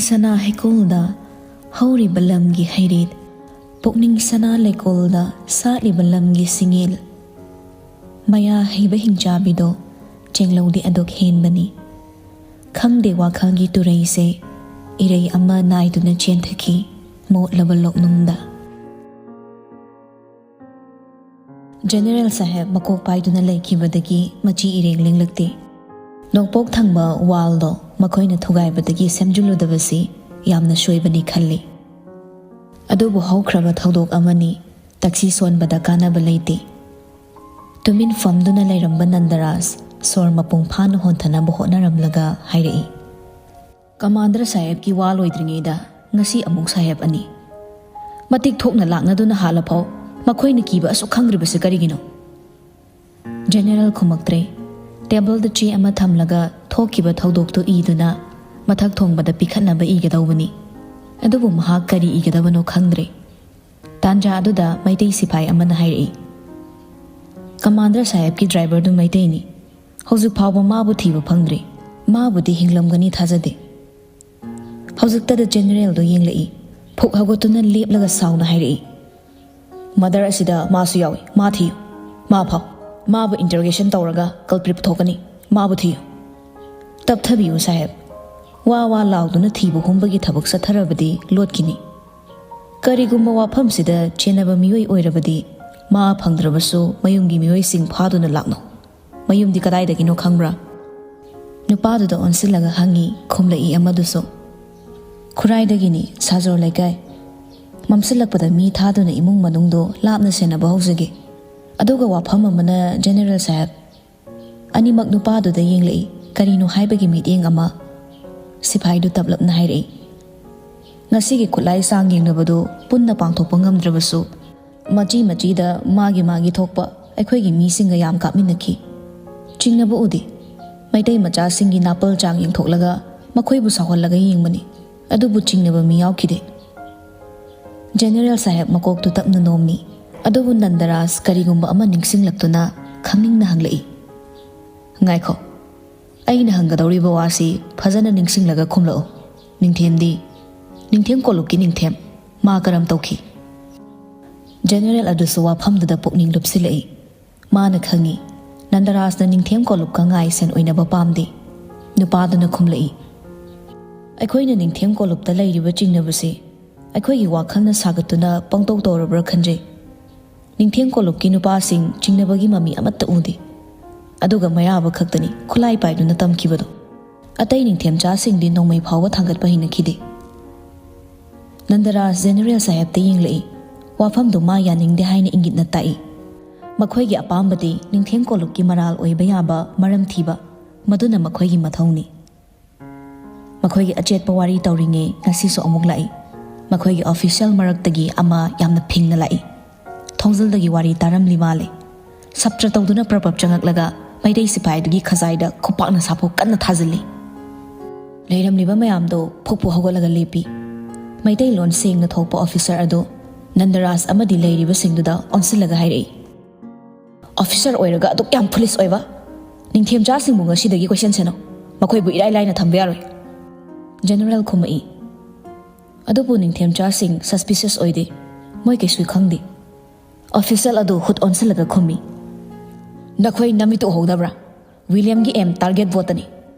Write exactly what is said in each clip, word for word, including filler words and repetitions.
ꯁꯅꯥ ꯍꯩꯀꯣꯜꯗ ꯍꯧꯔꯤꯕ ꯂꯝꯒꯤ ꯍꯩꯔꯤꯠ, ꯄꯨꯛꯅꯤꯡ ꯁꯅꯥ ꯂꯩꯀꯣꯜꯗ ꯁꯥꯠꯂꯤꯕ ꯂꯝꯒꯤ ꯁꯤꯡꯌꯦꯜ, ꯃꯌꯥ ꯍꯩꯕ ꯍꯤꯡꯆꯥꯕꯤꯗꯣ ꯆꯦꯡꯂꯧꯗꯤ ꯑꯗꯨꯛ ꯍꯦꯟꯕꯅꯤ꯫ ꯈꯪꯗꯦ ꯋꯥꯈꯜꯒꯤ ꯇꯨꯔꯩꯁꯦ ꯏꯔꯩ ꯑꯃ ꯅꯥꯏꯗꯨꯅ ꯆꯦꯟꯊꯈꯤ ꯃꯣꯠꯂꯕ ꯂꯣꯛꯅꯨꯡꯗ꯫ ꯖꯦꯅꯦꯔꯦꯜ ꯁꯥꯍꯦꯕ ꯃꯀꯣꯛ ꯄꯥꯏꯗꯨꯅ ꯂꯩꯈꯤꯕꯗꯒꯤ ꯃꯆꯤ ꯏꯔꯦꯡ ꯂꯦꯡꯂꯛꯇꯦ꯫ ꯅꯣꯡꯄꯣꯛ ꯊꯪꯕ ꯋꯥꯜꯗꯣ ꯃꯈꯣꯏꯅ ꯊꯨꯒꯥꯏꯕꯗꯒꯤ ꯁꯦꯝꯖꯤꯜꯂꯨꯗꯕꯁꯤ ꯌꯥꯝꯅ ꯁꯣꯏꯕꯅꯤ ꯈꯜꯂꯤ꯫ ꯑꯗꯨꯕꯨ ꯍꯧꯈ꯭ꯔꯕ ꯊꯧꯗꯣꯛ ꯑꯃꯅꯤ, ꯇꯛꯁꯤ ꯁꯣꯟꯕꯗ ꯀꯥꯟꯅꯕ ꯂꯩꯇꯦ꯫ ꯇꯨꯃꯤꯟ ꯐꯝꯗꯨꯅ ꯂꯩꯔꯝꯕ ꯅꯟꯗꯔꯥꯖ ꯁꯣꯔ ꯃꯄꯨꯡ ꯐꯥꯅ ꯍꯣꯟꯊꯅꯕ ꯍꯣꯠꯅꯔꯝꯂꯒ ꯍꯥꯏꯔꯛꯏ, "ꯀꯃꯥꯟꯗꯔ ꯁꯥꯍꯦꯕꯀꯤ ꯋꯥ ꯂꯣꯏꯗ꯭ꯔꯤꯉꯩꯗ ꯉꯁꯤ ꯑꯃꯨꯛ ꯁꯥꯍꯦꯕ ꯑꯅꯤ꯫ ꯃꯇꯤꯛ ꯊꯣꯛꯅ ꯂꯥꯛꯅꯗꯨꯅ ꯍꯥꯜꯂꯐꯥꯎ ꯃꯈꯣꯏꯅ ꯀꯤꯕ ꯑꯁꯨꯛ ꯈꯪꯗ꯭ꯔꯤꯕꯁꯤ ꯀꯔꯤꯒꯤꯅꯣ?" ꯖꯦꯅꯦꯔꯦꯜ ꯈꯨꯝꯃꯛꯇ꯭ꯔꯦ꯫ ꯇꯦꯕꯜꯗ ꯆꯦ ꯑꯃ ꯊꯝꯂꯒ ꯊꯣꯛꯈꯤꯕ ꯊꯧꯗꯣꯛꯇꯨ ꯏꯗꯨꯅ ꯃꯊꯛ ꯊꯣꯡꯕꯗ ꯄꯤꯈꯠꯅꯕ ꯏꯒꯗꯧꯕꯅꯤ꯫ ꯑꯗꯨꯕꯨ ꯃꯍꯥꯛ ꯀꯔꯤ ꯏꯒꯗꯕꯅꯣ ꯈꯪꯗ꯭ꯔꯦ꯫ ꯇꯥꯟꯖꯥ ꯑꯗꯨꯗ ꯃꯩꯇꯩ ꯁꯤꯐꯥꯏ ꯑꯃꯅ ꯍꯥꯏꯔꯛꯏ, "ꯀꯃꯥꯟꯗꯔ ꯁꯥꯍꯦꯕꯀꯤ ꯗ꯭ꯔꯥꯏꯚꯔꯗꯨ ꯃꯩꯇꯩꯅꯤ꯫ ꯍꯧꯖꯤꯛ ꯐꯥꯎꯕ ꯃꯥꯕꯨ ꯊꯤꯕ ꯐꯪꯗ꯭ꯔꯤ꯫ ꯃꯥꯕꯨꯗꯤ ꯍꯤꯡꯂꯝꯒꯅꯤ ꯊꯥꯖꯗꯦ꯫" ꯍꯧꯖꯤꯛꯇꯗ ꯖꯦꯅꯦꯔꯦꯜꯗꯣ ꯌꯦꯡꯂꯛꯏ꯫ ꯐꯨꯛ ꯍꯧꯒꯠꯇꯨꯅ ꯂꯦꯞꯂꯒ ꯁꯥꯎꯅ ꯍꯥꯏꯔꯛꯏ, "ꯃꯗꯔ ꯑꯁꯤꯗ ꯃꯥꯁꯨ ꯌꯥꯎꯏ꯫ ꯃꯥ ꯊꯤꯌꯨ꯫ ꯃꯥ ꯐꯥꯎ꯫ ꯃꯥꯕꯨ ꯏꯟꯇꯔꯣꯒꯦꯁꯟ ꯇꯧꯔꯒ ꯀꯜꯄ꯭ꯔꯤꯠ ꯄꯨꯊꯣꯛꯀꯅꯤ꯫ ꯃꯥꯕꯨ ꯊꯤꯌꯨ꯫ ꯇꯞꯊꯕꯤꯌꯨ ꯁꯥꯍꯦꯕ꯫ ꯋꯥ ꯋꯥ ꯂꯥꯎꯗꯨꯅ ꯊꯤꯕ ꯍꯨꯝꯕꯒꯤ ꯊꯕꯛ ꯆꯠꯊꯔꯕꯗꯤ ꯂꯣꯠꯈꯤꯅꯤ꯫ ꯀꯔꯤꯒꯨꯝꯕ ꯋꯥꯐꯝꯁꯤꯗ ꯆꯦꯟꯅꯕ ꯃꯤꯑꯣꯏ ꯑꯣꯏꯔꯕꯗꯤ ꯃꯥ ꯐꯪꯗ꯭ꯔꯕꯁꯨ ꯃꯌꯨꯝꯒꯤ ꯃꯤꯑꯣꯏꯁꯤꯡ ꯐꯥꯗꯨꯅ ꯂꯥꯛꯅꯧ꯫ ꯃꯌꯨꯝꯗꯤ ꯀꯗꯥꯏꯗꯒꯤꯅꯣ ꯈꯪꯕ꯭ꯔꯥ?" ꯅꯨꯄꯥꯗꯨꯗ ꯑꯣꯟꯁꯤꯜꯂꯒ ꯍꯪꯉꯤ ꯈꯨꯝꯂꯛꯏ ꯑꯃꯗꯨꯁꯨ꯫ "ꯈꯨꯔꯥꯏꯗꯒꯤꯅꯤ, ꯁꯥꯖꯣꯔ ꯂꯩꯀꯥꯏ꯫" ꯃꯝꯁꯤꯜꯂꯛꯄꯗ ꯃꯤ ꯊꯥꯗꯨꯅ ꯏꯃꯨꯡ ꯃꯅꯨꯡꯗꯣ ꯂꯥꯞꯅ ꯁꯦꯟꯅꯕ ꯍꯧꯖꯒꯦ꯫ ꯑꯗꯨꯒ ꯋꯥꯐꯝ ꯑꯃꯅ, ꯖꯦꯅꯦꯔꯦꯜ ꯁꯥꯍꯦꯕ꯫ ꯑꯅꯤꯃꯛ ꯅꯨꯄꯥꯗꯨꯗ ꯌꯦꯡꯂꯛꯏ, ꯀꯔꯤꯅꯣ ꯍꯥꯏꯕꯒꯤ ꯃꯤꯠꯌꯦꯡ ꯑꯃ꯫ ꯁꯤꯐꯥꯏꯗꯨ ꯇꯞꯂꯞꯅ ꯍꯥꯏꯔꯛꯏ, "ꯉꯁꯤꯒꯤ ꯈꯨꯠꯂꯥꯏ ꯆꯥꯡ ꯌꯦꯡꯅꯕꯗꯨ ꯄꯨꯟꯅ ꯄꯥꯡꯊꯣꯛꯄ ꯉꯝꯗ꯭ꯔꯕꯁꯨ, ꯃꯆꯤ ꯃꯆꯤꯗ ꯃꯥꯒꯤ ꯃꯥꯒꯤ ꯊꯣꯛꯄ ꯑꯩꯈꯣꯏꯒꯤ ꯃꯤꯁꯤꯡꯒ ꯌꯥꯝ ꯀꯥꯞꯃꯤꯟꯅꯈꯤ꯫ ꯆꯤꯡꯅꯕ ꯎꯗꯦ꯫ ꯃꯩꯇꯩ ꯃꯆꯥꯁꯤꯡꯒꯤ ꯅꯥꯄꯜ ꯆꯥꯡ ꯌꯦꯡꯊꯣꯛꯂꯒ ꯃꯈꯣꯏꯕꯨ ꯁꯥꯎꯍꯜꯂꯒ ꯌꯦꯡꯕꯅꯤ, ꯑꯗꯨꯕꯨ ꯆꯤꯡꯅꯕ ꯃꯤ ꯌꯥꯎꯈꯤꯗꯦ꯫" ꯖꯦꯅꯦꯔꯦꯜ ꯁꯥꯍꯦꯕ ꯃꯀꯣꯛꯇꯨ ꯇꯞꯅ ꯅꯣꯝꯃꯤ꯫ ꯑꯗꯨꯕꯨ ꯅꯟꯗꯔꯥꯖ ꯀꯔꯤꯒꯨꯝꯕ ꯑꯃ ꯅꯤꯡꯁꯤꯡꯂꯛꯇꯨꯅ ꯈꯪꯅꯤꯡꯅ ꯍꯪꯂꯛꯏ, "ꯉꯥꯏꯈꯣ, ꯑꯩꯅ ꯍꯪꯒꯗꯧꯔꯤꯕ ꯋꯥꯁꯤ ꯐꯖꯅ ꯅꯤꯡꯁꯤꯡꯂꯒ ꯈꯨꯝꯂꯛꯎ꯫ ꯅꯤꯡꯊꯦꯝꯗꯤ? ꯅꯤꯡꯊꯦꯝ ꯀꯣꯂꯨꯞꯀꯤ ꯅꯤꯡꯊꯦꯝ꯫ ꯃꯥ ꯀꯔꯝ ꯇꯧꯈꯤ? ꯖꯦꯅꯦꯔꯦꯜ ꯑꯗꯨꯁꯨ ꯋꯥꯐꯝꯗꯨꯗ ꯄꯨꯛꯅꯤꯡ ꯂꯨꯞꯁꯤꯜꯂꯛꯏ꯫ ꯃꯥꯅ ꯈꯪꯏ, ꯅꯟꯗꯔꯥꯖꯅ ꯅꯤꯡꯊꯦꯝ ꯀꯣꯂꯨꯞꯀ ꯉꯥꯏ ꯁꯟ ꯑꯣꯏꯅꯕ ꯄꯥꯝꯗꯦ꯫ ꯅꯨꯄꯥꯗꯨꯅ ꯈꯨꯝꯂꯛꯏ, ꯑꯩꯈꯣꯏꯅ ꯅꯤꯡꯊꯦꯝ ꯀꯣꯂꯨꯞꯇ ꯂꯩꯔꯤꯕ ꯆꯤꯡꯅꯕꯁꯤ ꯑꯩꯈꯣꯏꯒꯤ ꯋꯥꯈꯜꯅ ꯁꯥꯒꯠꯇꯨꯅ ꯄꯪꯇꯧ ꯇꯧꯔꯕ꯭ꯔꯥ ꯈꯟꯖꯩ꯫ ꯅꯤꯡꯊꯦꯝ ꯀꯣꯂꯨꯞꯀꯤ ꯅꯨꯄꯥꯁꯤꯡ ꯆꯤꯡꯅꯕꯒꯤ ꯃꯃꯤ ꯑꯃꯠꯇ ꯎꯗꯦ꯫ ꯑꯗꯨꯒ ꯃꯩꯔꯥꯕ ꯈꯛꯇꯅꯤ ꯈꯨꯠꯂꯥꯏ ꯄꯥꯏꯗꯨꯅ ꯇꯝꯈꯤꯕꯗꯣ꯫ ꯑꯇꯩ ꯅꯤꯡꯊꯦꯝꯆꯥꯁꯤꯡꯗꯤ ꯅꯣꯡꯃꯩ ꯐꯥꯎꯕ ꯊꯥꯡꯒꯠꯄ ꯍꯩꯅꯈꯤꯗꯦ꯫ ꯅꯟꯗꯔꯥꯖ ꯖꯦꯅꯦꯔꯦꯜ ꯁꯥꯍꯦꯕꯇ ꯌꯦꯡꯂꯛꯏ꯫ ꯋꯥꯐꯝꯗꯨ ꯃꯥ ꯌꯥꯅꯤꯡꯗꯦ ꯍꯥꯏꯅ ꯏꯪꯒꯤꯠꯅ ꯇꯥꯛꯏ꯫ ꯃꯈꯣꯏꯒꯤ ꯑꯄꯥꯝꯕꯗꯤ ꯅꯤꯡꯊꯦꯝ ꯀꯣꯂꯨꯞꯀꯤ ꯃꯔꯥꯜ ꯑꯣꯏꯕ ꯌꯥꯕ ꯃꯔꯝ ꯊꯤꯕ, ꯃꯗꯨꯅ ꯃꯈꯣꯏꯒꯤ ꯃꯊꯧꯅꯤ꯫ ꯃꯈꯣꯏꯒꯤ ꯑꯆꯦꯠꯄ ꯋꯥꯔꯤ ꯇꯧꯔꯤꯉꯩ ꯉꯁꯤꯁꯨ ꯑꯃꯨꯛ ꯂꯥꯛꯏ꯫ ꯃꯈꯣꯏꯒꯤ ꯑꯣꯐꯤꯁꯤꯌꯦꯜ ꯃꯔꯛꯇꯒꯤ ꯑꯃ ꯌꯥꯝꯅ ꯐꯤꯡꯅ ꯂꯥꯛꯏ꯫ ꯊꯣꯡꯖꯤꯜꯗꯒꯤ ꯋꯥꯔꯤ ꯇꯥꯔꯝꯂꯤ ꯃꯥꯜꯂꯤ꯫ ꯁꯞꯇ꯭ꯔ ꯇꯧꯗꯨꯅ ꯄ꯭ꯔꯞ ꯄ꯭ꯔꯞ ꯆꯪꯉꯛꯂꯒ ꯃꯩꯇꯩ ꯁꯤꯐꯥꯏꯗꯨꯒꯤ ꯈꯖꯥꯏꯗ ꯈꯨꯄꯥꯛꯅ ꯁꯥꯐꯨ ꯀꯟꯅ ꯊꯥꯖꯤꯜꯂꯤ꯫ ꯂꯩꯔꯝꯂꯤꯕ ꯃꯌꯥꯝꯗꯣ ꯐꯨꯛ ꯐꯨꯛ ꯍꯧꯒꯠꯂꯒ ꯂꯦꯞꯄꯤ꯫ ꯃꯩꯇꯩꯂꯣꯟ ꯁꯦꯡꯅ ꯊꯣꯛꯄ ꯑꯣꯐꯤꯁꯔ ꯑꯗꯨ ꯅꯟꯗꯔꯥꯖ ꯑꯃꯗꯤ ꯂꯩꯔꯤꯕꯁꯤꯡꯗꯨꯗ ꯑꯣꯟꯁꯤꯜꯂꯒ ꯍꯥꯏꯔꯛꯏ, "ꯑꯣꯐꯤꯁꯔ ꯑꯣꯏꯔꯒ ꯑꯗꯨꯛ ꯌꯥꯝ ꯐꯨꯂꯤꯁ ꯑꯣꯏꯕ? ꯅꯤꯡꯊꯦꯝꯆꯥꯁꯤꯡꯕꯨ ꯉꯁꯤꯗꯒꯤ ꯀꯣꯏꯁꯟꯁꯦꯅꯧ꯫ ꯃꯈꯣꯏꯕꯨ ꯏꯔꯥꯏ ꯂꯥꯏꯅ ꯊꯝꯕ ꯌꯥꯔꯣꯏ꯫" ꯖꯦꯅꯔꯦꯜ ꯈꯨꯝꯃꯛꯏ, "ꯑꯗꯨꯕꯨ ꯅꯤꯡꯊꯦꯝꯆꯥꯁꯤꯡ ꯁꯁꯄꯤꯁꯤꯌꯁ ꯑꯣꯏꯗꯦ꯫ ꯃꯣꯏ ꯀꯩꯁꯨ ꯈꯪꯗꯦ꯫" ꯑꯣꯐꯤꯁꯔ ꯑꯗꯨ ꯍꯨꯠ ꯑꯣꯟꯁꯤꯜꯂꯒ ꯈꯨꯝꯃꯤ, "ꯅꯈꯣꯏ ꯅꯃꯤꯠꯇꯨ ꯎꯍꯧꯗꯕ꯭ꯔꯥ? ꯋꯤꯂꯤꯌꯝꯒꯤ ꯑꯦꯝ ꯇꯥꯔꯒꯦꯠ ꯕꯣꯠꯇꯅꯤ,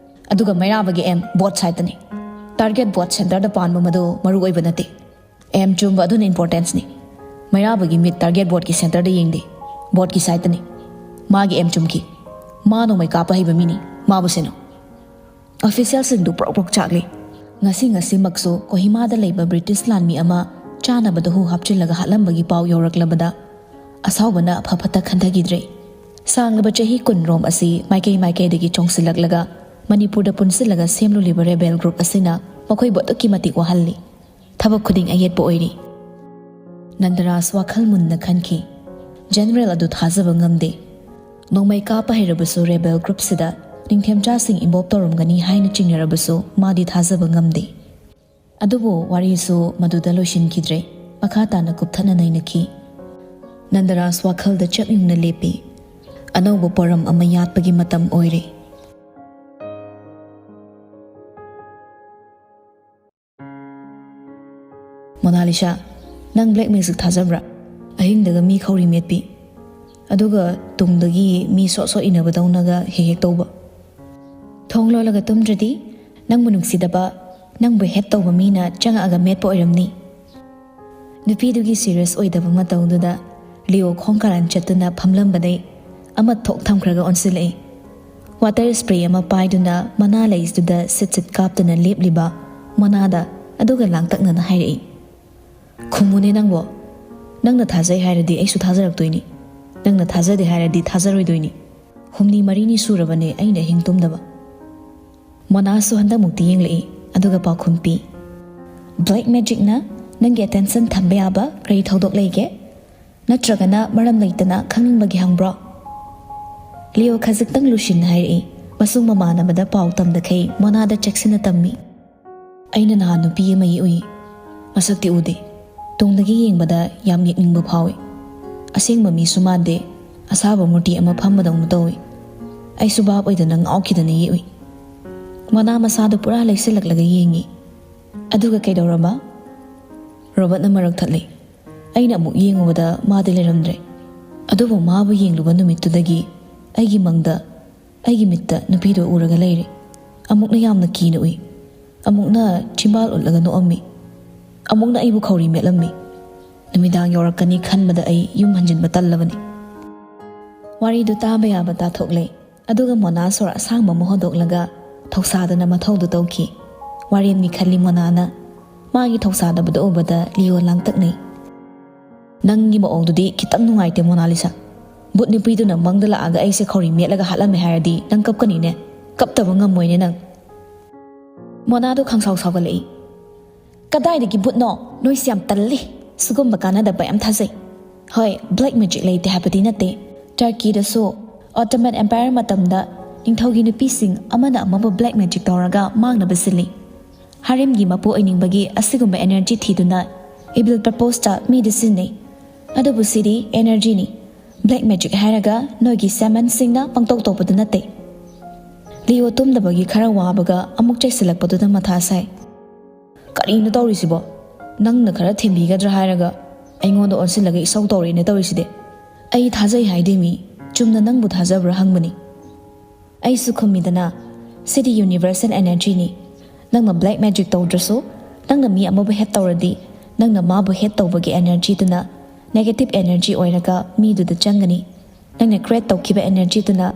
ꯑꯗꯨꯒ ꯃꯩꯔꯥꯕꯒꯤ ꯑꯦꯝ ꯕꯣꯠ ꯁꯥꯏꯠꯇꯅꯤ꯫ ꯇꯥꯔꯒꯦꯠ ꯕꯣꯠ ꯁꯦꯟꯇꯔꯗ ꯄꯥꯟꯕ ꯃꯗꯨ ꯃꯔꯨ ꯑꯣꯏꯕ ꯅꯠꯇꯦ꯫ ꯑꯦꯝ ꯆꯨꯝꯕ ꯑꯗꯨꯅ ꯏꯝꯄꯣꯔꯇꯦꯟꯁꯅꯤ꯫ ꯃꯩꯔꯥꯕꯒꯤ ꯃꯤꯠ ꯇꯥꯔꯒꯦꯠ ꯕꯣꯠꯀꯤ ꯁꯦꯟꯇꯔꯗ ꯌꯦꯡꯗꯦ, ꯕꯣꯠꯀꯤ ꯁꯥꯏꯠꯇꯅꯤ꯫ ꯃꯥꯒꯤ ꯑꯦꯝ ꯆꯨꯝꯈꯤ꯫ ꯃꯥ ꯅꯣꯡꯃꯩ ꯀꯥꯞꯄ ꯍꯩꯕ ꯃꯤꯅꯤ꯫ ꯃꯥꯕꯨ ꯁꯦꯟꯅꯧ꯫" ꯑꯣꯐꯤꯁꯤꯌꯦꯜꯁꯤꯡꯗꯨ ꯄ꯭ꯔꯣꯛ ꯄ꯭ꯔꯣꯛ ꯆꯥꯛꯂꯤ꯫ ꯉꯁꯤ ꯉꯁꯤꯃꯛꯁꯨ ꯀꯣꯍꯤꯃꯥꯗ ꯂꯩꯕ ꯕ꯭ꯔꯤꯇꯤꯁ ꯂꯥꯟꯃꯤ ꯑꯃ ꯆꯥꯅꯕꯗ ꯍꯨ ꯍꯥꯞꯆꯤꯜꯂꯒ ꯍꯥꯠꯂꯝꯕꯒꯤ ꯄꯥꯎ ꯌꯧꯔꯛꯂꯕꯗ ꯑꯁꯥꯎꯕꯅ ꯑꯐ ꯐꯠꯇ ꯈꯟꯊꯈꯤꯗ꯭ꯔꯦ꯫ ꯁꯥꯡꯂꯕ ꯆꯍꯤ ꯀꯨꯟ ꯔꯣꯝ ꯑꯁꯤ ꯃꯥꯏꯀꯩ ꯃꯥꯏꯀꯩꯗꯒꯤ ꯆꯣꯡꯁꯤꯜꯂꯛꯂꯒ ꯃꯅꯤꯄꯨꯔꯗ ꯄꯨꯟꯁꯤꯜꯂꯒ ꯁꯦꯝꯂꯨꯂꯤꯕ ꯔꯦꯕꯦꯜ ꯒ꯭ꯔꯨꯞ ꯑꯁꯤꯅ ꯃꯈꯣꯏꯕꯨ ꯑꯗꯨꯛꯀꯤ ꯃꯇꯤꯛ ꯋꯥꯍꯜꯂꯤ꯫ ꯊꯕꯛ ꯈꯨꯗꯤꯡ ꯑꯌꯦꯠꯄ ꯑꯣꯏꯔꯤ꯫ ꯅꯟꯗꯔꯥꯖ ꯋꯥꯈꯜ ꯃꯨꯟꯅ ꯈꯟꯈꯤ꯫ ꯖꯦꯅꯔꯦꯜ ꯑꯗꯨ ꯊꯥꯖꯕ ꯉꯝꯗꯦ꯫ ꯅꯣꯡꯃꯩ ꯀꯥꯞꯄ ꯍꯩꯔꯕꯁꯨ ꯔꯦꯕꯦꯜ ꯒ꯭ꯔꯨꯞꯁꯤꯗ ꯅꯤꯡꯊꯦꯝꯆꯥꯁꯤꯡ ꯏꯟꯚꯣꯜꯕ ꯇꯧꯔꯝꯒꯅꯤ ꯍꯥꯏꯅ ꯆꯤꯡꯅꯔꯕꯁꯨ ꯃꯥꯗꯤ ꯊꯥꯖꯕ ꯉꯝꯗꯦ꯫ ꯑꯗꯨꯕꯨ ꯋꯥꯔꯤꯁꯨ ꯃꯗꯨꯗ ꯂꯣꯏꯁꯤꯟꯈꯤꯗ꯭ꯔꯦ꯫ ꯃꯈꯥ ꯇꯥꯅ ꯀꯨꯞꯊꯅ ꯅꯩꯅꯈꯤ꯫ ꯅꯟꯗꯔꯥꯖ ꯋꯥꯈꯜꯗ ꯆꯞ ꯌꯨꯡꯅ ꯂꯦꯞꯄꯤ꯫ ꯑꯅꯧꯕ ꯄꯣꯔꯝ ꯑꯃ ꯌꯥꯠꯄꯒꯤ ꯃꯇꯝ ꯑꯣꯏꯔꯦ꯫ ꯃꯣꯅꯥꯂꯤꯁꯥ, ꯅꯪ black magic ꯊꯥꯖꯕ꯭ꯔꯥ? ꯑꯍꯤꯡꯗꯒ ꯃꯤ ꯈꯧꯔꯤ ꯃꯦꯠꯄꯤ, ꯑꯗꯨꯒ ꯇꯨꯡꯗꯒꯤ ꯃꯤ ꯁꯣꯠ ꯁꯣꯠ ꯏꯟꯅꯕꯗꯧꯅꯒ ꯍꯦꯛ ꯍꯦꯛ ꯇꯧꯕ꯫ ꯊꯣꯡ ꯂꯣꯜꯂꯒ ꯇꯨꯝꯗ꯭ꯔꯗꯤ ꯅꯪꯕꯨ ꯅꯨꯡꯁꯤꯗꯕ, ꯅꯪꯕꯨ hate ꯇꯧꯕ ꯃꯤꯅ ꯆꯪꯉꯛꯑꯒ ꯃꯦꯠꯄ ꯑꯣꯏꯔꯝꯅꯤ꯫ ꯅꯨꯄꯤꯗꯨꯒꯤ serious ꯑꯣꯏꯗꯕ ꯃꯇꯧꯗꯨꯗ ꯂꯤꯑꯣ ꯈꯣꯡ ꯀꯥꯔꯟ ꯆꯠꯇꯨꯅ ꯐꯝꯂꯝꯕꯗꯩ ꯑꯃ ꯊꯣꯛ ꯊꯝꯈ꯭ꯔꯒ ꯑꯣꯟꯁꯤꯜꯂꯛꯏ꯫ Water spray ꯑꯃ ꯄꯥꯏꯗꯨꯅ ꯃꯅꯥ ꯂꯩꯁꯤꯗꯨꯗ ꯁꯤꯠ ꯁꯤꯠ ꯀꯥꯞꯇꯨꯅ ꯂꯦꯞꯂꯤꯕ ꯃꯣꯅꯥꯗ ꯑꯗꯨꯒ ꯂꯥꯡꯇꯛꯅꯅ ꯍꯥꯏꯔꯛꯏ, "ꯈꯨꯝꯃꯨꯅꯦ ꯅꯪꯕꯣ꯫ ꯅꯪꯅ ꯊꯥꯖꯩ ꯍꯥꯏꯔꯗꯤ ꯑꯩꯁꯨ ꯊꯥꯖꯔꯛꯇꯣꯏꯅꯤ, ꯅꯪꯅ ꯊꯥꯖꯗꯦ ꯍꯥꯏꯔꯗꯤ ꯊꯥꯖꯔꯣꯏꯗꯣꯏꯅꯤ꯫ ꯍꯨꯝꯅꯤ ꯃꯔꯤꯅꯤ ꯁꯨꯔꯕꯅꯦ ꯑꯩꯅ ꯑꯍꯤꯡ ꯇꯨꯝꯗꯕ꯫" ꯃꯣꯅꯥꯁꯨ ꯍꯟꯗꯛꯃꯨꯛꯇꯤ ꯌꯦꯡꯂꯛꯏ, ꯑꯗꯨꯒ ꯄꯥꯎꯈꯨꯝ ꯄꯤ, "Black magicꯅ ꯅꯪꯒꯤ attention ꯊꯝꯕ ꯌꯥꯕ ꯀꯔꯤ ꯊꯧꯗꯣꯛ ꯂꯩꯒꯦ? ꯅꯠꯇ꯭ꯔꯒꯅ ꯃꯔꯝ ꯂꯩꯇꯅ ꯈꯪꯅꯤꯡꯕꯒꯤ ꯍꯪꯕ꯭ꯔꯣ?" ꯂꯤꯑꯣ ꯈꯖꯤꯛꯇꯪ ꯂꯨꯁꯤꯟꯅ ꯍꯥꯏꯔꯛꯏ, ꯃꯁꯨꯡ ꯃꯃꯥꯟꯅꯕꯗ ꯄꯥꯎ ꯇꯝꯗꯈꯩ ꯃꯣꯅꯥꯗ ꯆꯦꯛꯁꯤꯟꯅ ꯇꯝꯃꯤ꯫ "ꯑꯩꯅ ꯅꯍꯥꯟ ꯅꯨꯄꯤ ꯑꯃ ꯌꯦꯛꯎꯏ꯫ ꯃꯁꯛꯇꯤ ꯎꯗꯦ꯫ ꯇꯨꯡꯗꯒꯤ ꯌꯦꯡꯕꯗ ꯌꯥꯝ ꯌꯦꯛꯅꯤꯡꯕ ꯐꯥꯎꯏ꯫ ꯑꯁꯦꯡꯕ ꯃꯤꯁꯨ ꯃꯥꯟꯗꯦ꯫ ꯑꯁꯥꯕ ꯃꯨꯔꯇꯤ ꯑꯃ ꯐꯝꯕꯗꯧꯅ ꯇꯧꯏ꯫ ꯑꯩꯁꯨ ꯚꯥꯞ ꯑꯣꯏꯗꯅ ꯉꯥꯎꯈꯤꯗꯅ ꯌꯦꯛꯎꯏ꯫" ꯃꯣꯅꯥ ꯃꯁꯥꯗꯨ ꯄꯨꯔꯥ ꯂꯩꯁꯤꯜꯂꯛꯂꯒ ꯌꯦꯡꯉꯤ꯫ "ꯑꯗꯨꯒ ꯀꯩꯗꯧꯔꯕ?" ꯔꯣꯕꯔꯠꯅ ꯃꯔꯛ ꯊꯠꯂꯤ꯫ ꯑꯩꯅ ꯑꯃꯨꯛ ꯌꯦꯡꯉꯨꯕꯗ ꯃꯥꯗꯤ ꯂꯩꯔꯝꯗ꯭ꯔꯦ꯫ ꯑꯗꯨꯕꯨ ꯃꯥꯕꯨ ꯌꯦꯡꯂꯨꯕ ꯅꯨꯃꯤꯠꯇꯨꯗꯒꯤ ꯑꯩꯒꯤ ꯃꯪꯗ ꯑꯩꯒꯤ ꯃꯤꯠꯇ ꯅꯨꯄꯤꯗꯨ ꯎꯔꯒ ꯂꯩꯔꯦ꯫ ꯑꯃꯨꯛꯅ ꯌꯥꯝꯅ ꯀꯤꯅ ꯎꯏ, ꯑꯃꯨꯛꯅ ꯆꯤꯝꯕꯥꯜ ꯎꯠꯂꯒ ꯅꯣꯛꯑꯝꯃꯤ, ꯑꯃꯨꯛꯅ ꯑꯩꯕꯨ ꯈꯧꯔꯤ ꯃꯦꯠꯂꯝꯃꯤ꯫ ꯅꯨꯃꯤꯗꯥꯡ ꯌꯧꯔꯛꯀꯅꯤ ꯈꯟꯕꯗ ꯑꯩ ꯌꯨꯝ ꯍꯟꯖꯤꯟꯕ ꯇꯜꯂꯕꯅꯤ꯫ ꯋꯥꯔꯤꯗꯨ ꯇꯥꯕ ꯌꯥꯕ ꯇꯥꯊꯣꯛꯂꯦ꯫ ꯑꯗꯨꯒ ꯃꯣꯅꯥ ꯁꯣꯔ ꯑꯁꯥꯡꯕ ꯑꯃ ꯍꯣꯟꯗꯣꯛꯂꯒ ꯊꯧꯁꯥꯗꯅ ꯃꯊꯧꯗꯨ ꯇꯧꯈꯤ꯫ ꯋꯥꯔꯦꯝꯅꯤ ꯈꯜꯂꯤ ꯃꯣꯅꯥꯅ꯫ ꯃꯥꯒꯤ ꯊꯧꯁꯥꯗꯕꯗꯨ ꯎꯕꯗ ꯂꯤꯑꯣ ꯂꯥꯡꯇꯛꯅꯩ꯫ "ꯅꯪꯒꯤ ꯃꯑꯣꯡꯗꯨꯗꯤ ꯈꯤꯇꯪ ꯅꯨꯡꯉꯥꯏꯇꯦ, ꯃꯣꯅꯥꯂꯤꯁꯥ꯫ ꯕꯨꯠ ꯅꯨꯄꯤꯗꯨꯅ ꯃꯪꯗ ꯂꯥꯛꯑꯒ ꯑꯩꯁꯦ ꯈꯧꯔꯤ ꯃꯦꯠꯂꯒ ꯍꯥꯠꯂꯝꯃꯦ ꯍꯥꯏꯔꯗꯤ ꯅꯪ ꯀꯞꯀꯅꯤꯅꯦ꯫ ꯀꯞꯇꯕ ꯉꯝꯃꯣꯏꯅꯦ ꯅꯪ꯫" ꯃꯣꯅꯥꯗꯣ ꯈꯪꯁꯥꯎ ꯁꯥꯎꯒꯠꯂꯛꯏ꯫ "ꯀꯗꯥꯏꯗꯒꯤ ꯕꯨꯠꯅꯣ? ꯅꯣꯏꯁꯦ ꯌꯥꯝ ꯇꯜꯂꯤ꯫ ꯁꯤꯒꯨꯝꯕ ꯀꯥꯟꯅꯗꯕ ꯌꯥꯝ ꯊꯥꯖꯩ꯫ ꯍꯣꯏ, black magic ꯂꯩꯇꯦ ꯍꯥꯏꯕꯗꯤ ꯅꯠꯇꯦ꯫ ꯇꯔꯀꯤꯗꯁꯨ Ottoman Empire ꯃꯇꯝꯗ ꯅꯤꯡꯊꯧꯒꯤ ꯅꯨꯄꯤꯁꯤꯡ ꯑꯃꯅ ꯑꯃꯕꯨ black magic ꯇꯧꯔꯒ ꯃꯥꯡꯅꯕ ꯁꯤꯜꯂꯤ꯫ ꯍꯥꯔꯦꯝꯒꯤ ꯃꯄꯨ ꯑꯣꯏꯅꯤꯡꯕꯒꯤ ꯑꯁꯤꯒꯨꯝꯕ energy ꯊꯤꯗꯨꯅ evil purposeꯇ ꯃꯤꯗꯤ ꯁꯤꯖꯤꯟꯅꯩ꯫ ꯑꯗꯨꯕꯨ ꯁꯤꯗꯤ energyꯅꯤ꯫ Black magic ꯍꯥꯏꯔꯒ ꯅꯣꯏꯒꯤ ꯁꯦꯃꯟꯁꯤꯡꯅ ꯄꯪꯇꯧ ꯇꯧꯕꯗꯨ ꯅꯠꯇꯦ꯫" ꯂꯤꯑꯣ ꯇꯨꯝꯗꯕꯒꯤ ꯈꯔ ꯋꯥꯕꯒ ꯑꯃꯨꯛ ꯆꯩꯁꯤꯜꯂꯛꯄꯗꯨꯗ ꯃꯊꯥ ꯁꯥꯏ꯫ "ꯀꯔꯤꯅꯣ ꯇꯧꯔꯤꯁꯤꯕꯣ? ꯅꯪꯅ ꯈꯔ ꯊꯦꯝꯕꯤꯒꯗ꯭ꯔꯥ ꯍꯥꯏꯔꯒ ꯑꯩꯉꯣꯟꯗ ꯑꯣꯟꯁꯤꯜꯂꯒ ꯏꯁꯧ ꯇꯧꯔꯛꯏꯅ ꯇꯧꯔꯤꯁꯤꯗꯤ꯫ ꯑꯩ ꯊꯥꯖꯩ ꯍꯥꯏꯗꯦ ꯃꯤ, ꯆꯨꯝꯅ ꯅꯪꯕꯨ ꯊꯥꯖꯕ꯭ꯔꯥ ꯍꯪꯕꯅꯤ꯫ ꯑꯩꯁꯨ ꯈꯨꯝꯃꯤꯗꯅ, "ꯁꯤꯗꯤ ꯌꯨꯅꯤꯚꯔꯁꯦꯜ ꯑꯦꯅꯔꯖꯤꯅꯤ꯫ ꯅꯪꯅ ꯕ꯭ꯂꯦꯛ ꯃꯦꯖꯤꯛ ꯇꯧꯗ꯭ꯔꯁꯨ, ꯅꯪꯅ ꯃꯤ ꯑꯃꯕꯨ ꯍꯦꯠ ꯇꯧꯔꯗꯤ, ꯅꯪꯅ ꯃꯥꯕꯨ ꯍꯦꯠ ꯇꯧꯕꯒꯤ ꯑꯦꯅꯔꯖꯤꯗꯨꯅ ꯅꯦꯒꯦꯇꯤꯚ ꯑꯦꯅꯔꯖꯤ ꯑꯣꯏꯔꯒ ꯃꯤꯗꯨꯗ ꯆꯪꯒꯅꯤ꯫ ꯅꯪꯅ ꯀ꯭ꯔꯤꯌꯦꯠ ꯇꯧꯈꯤꯕ ꯑꯦꯅꯔꯖꯤꯗꯨꯅ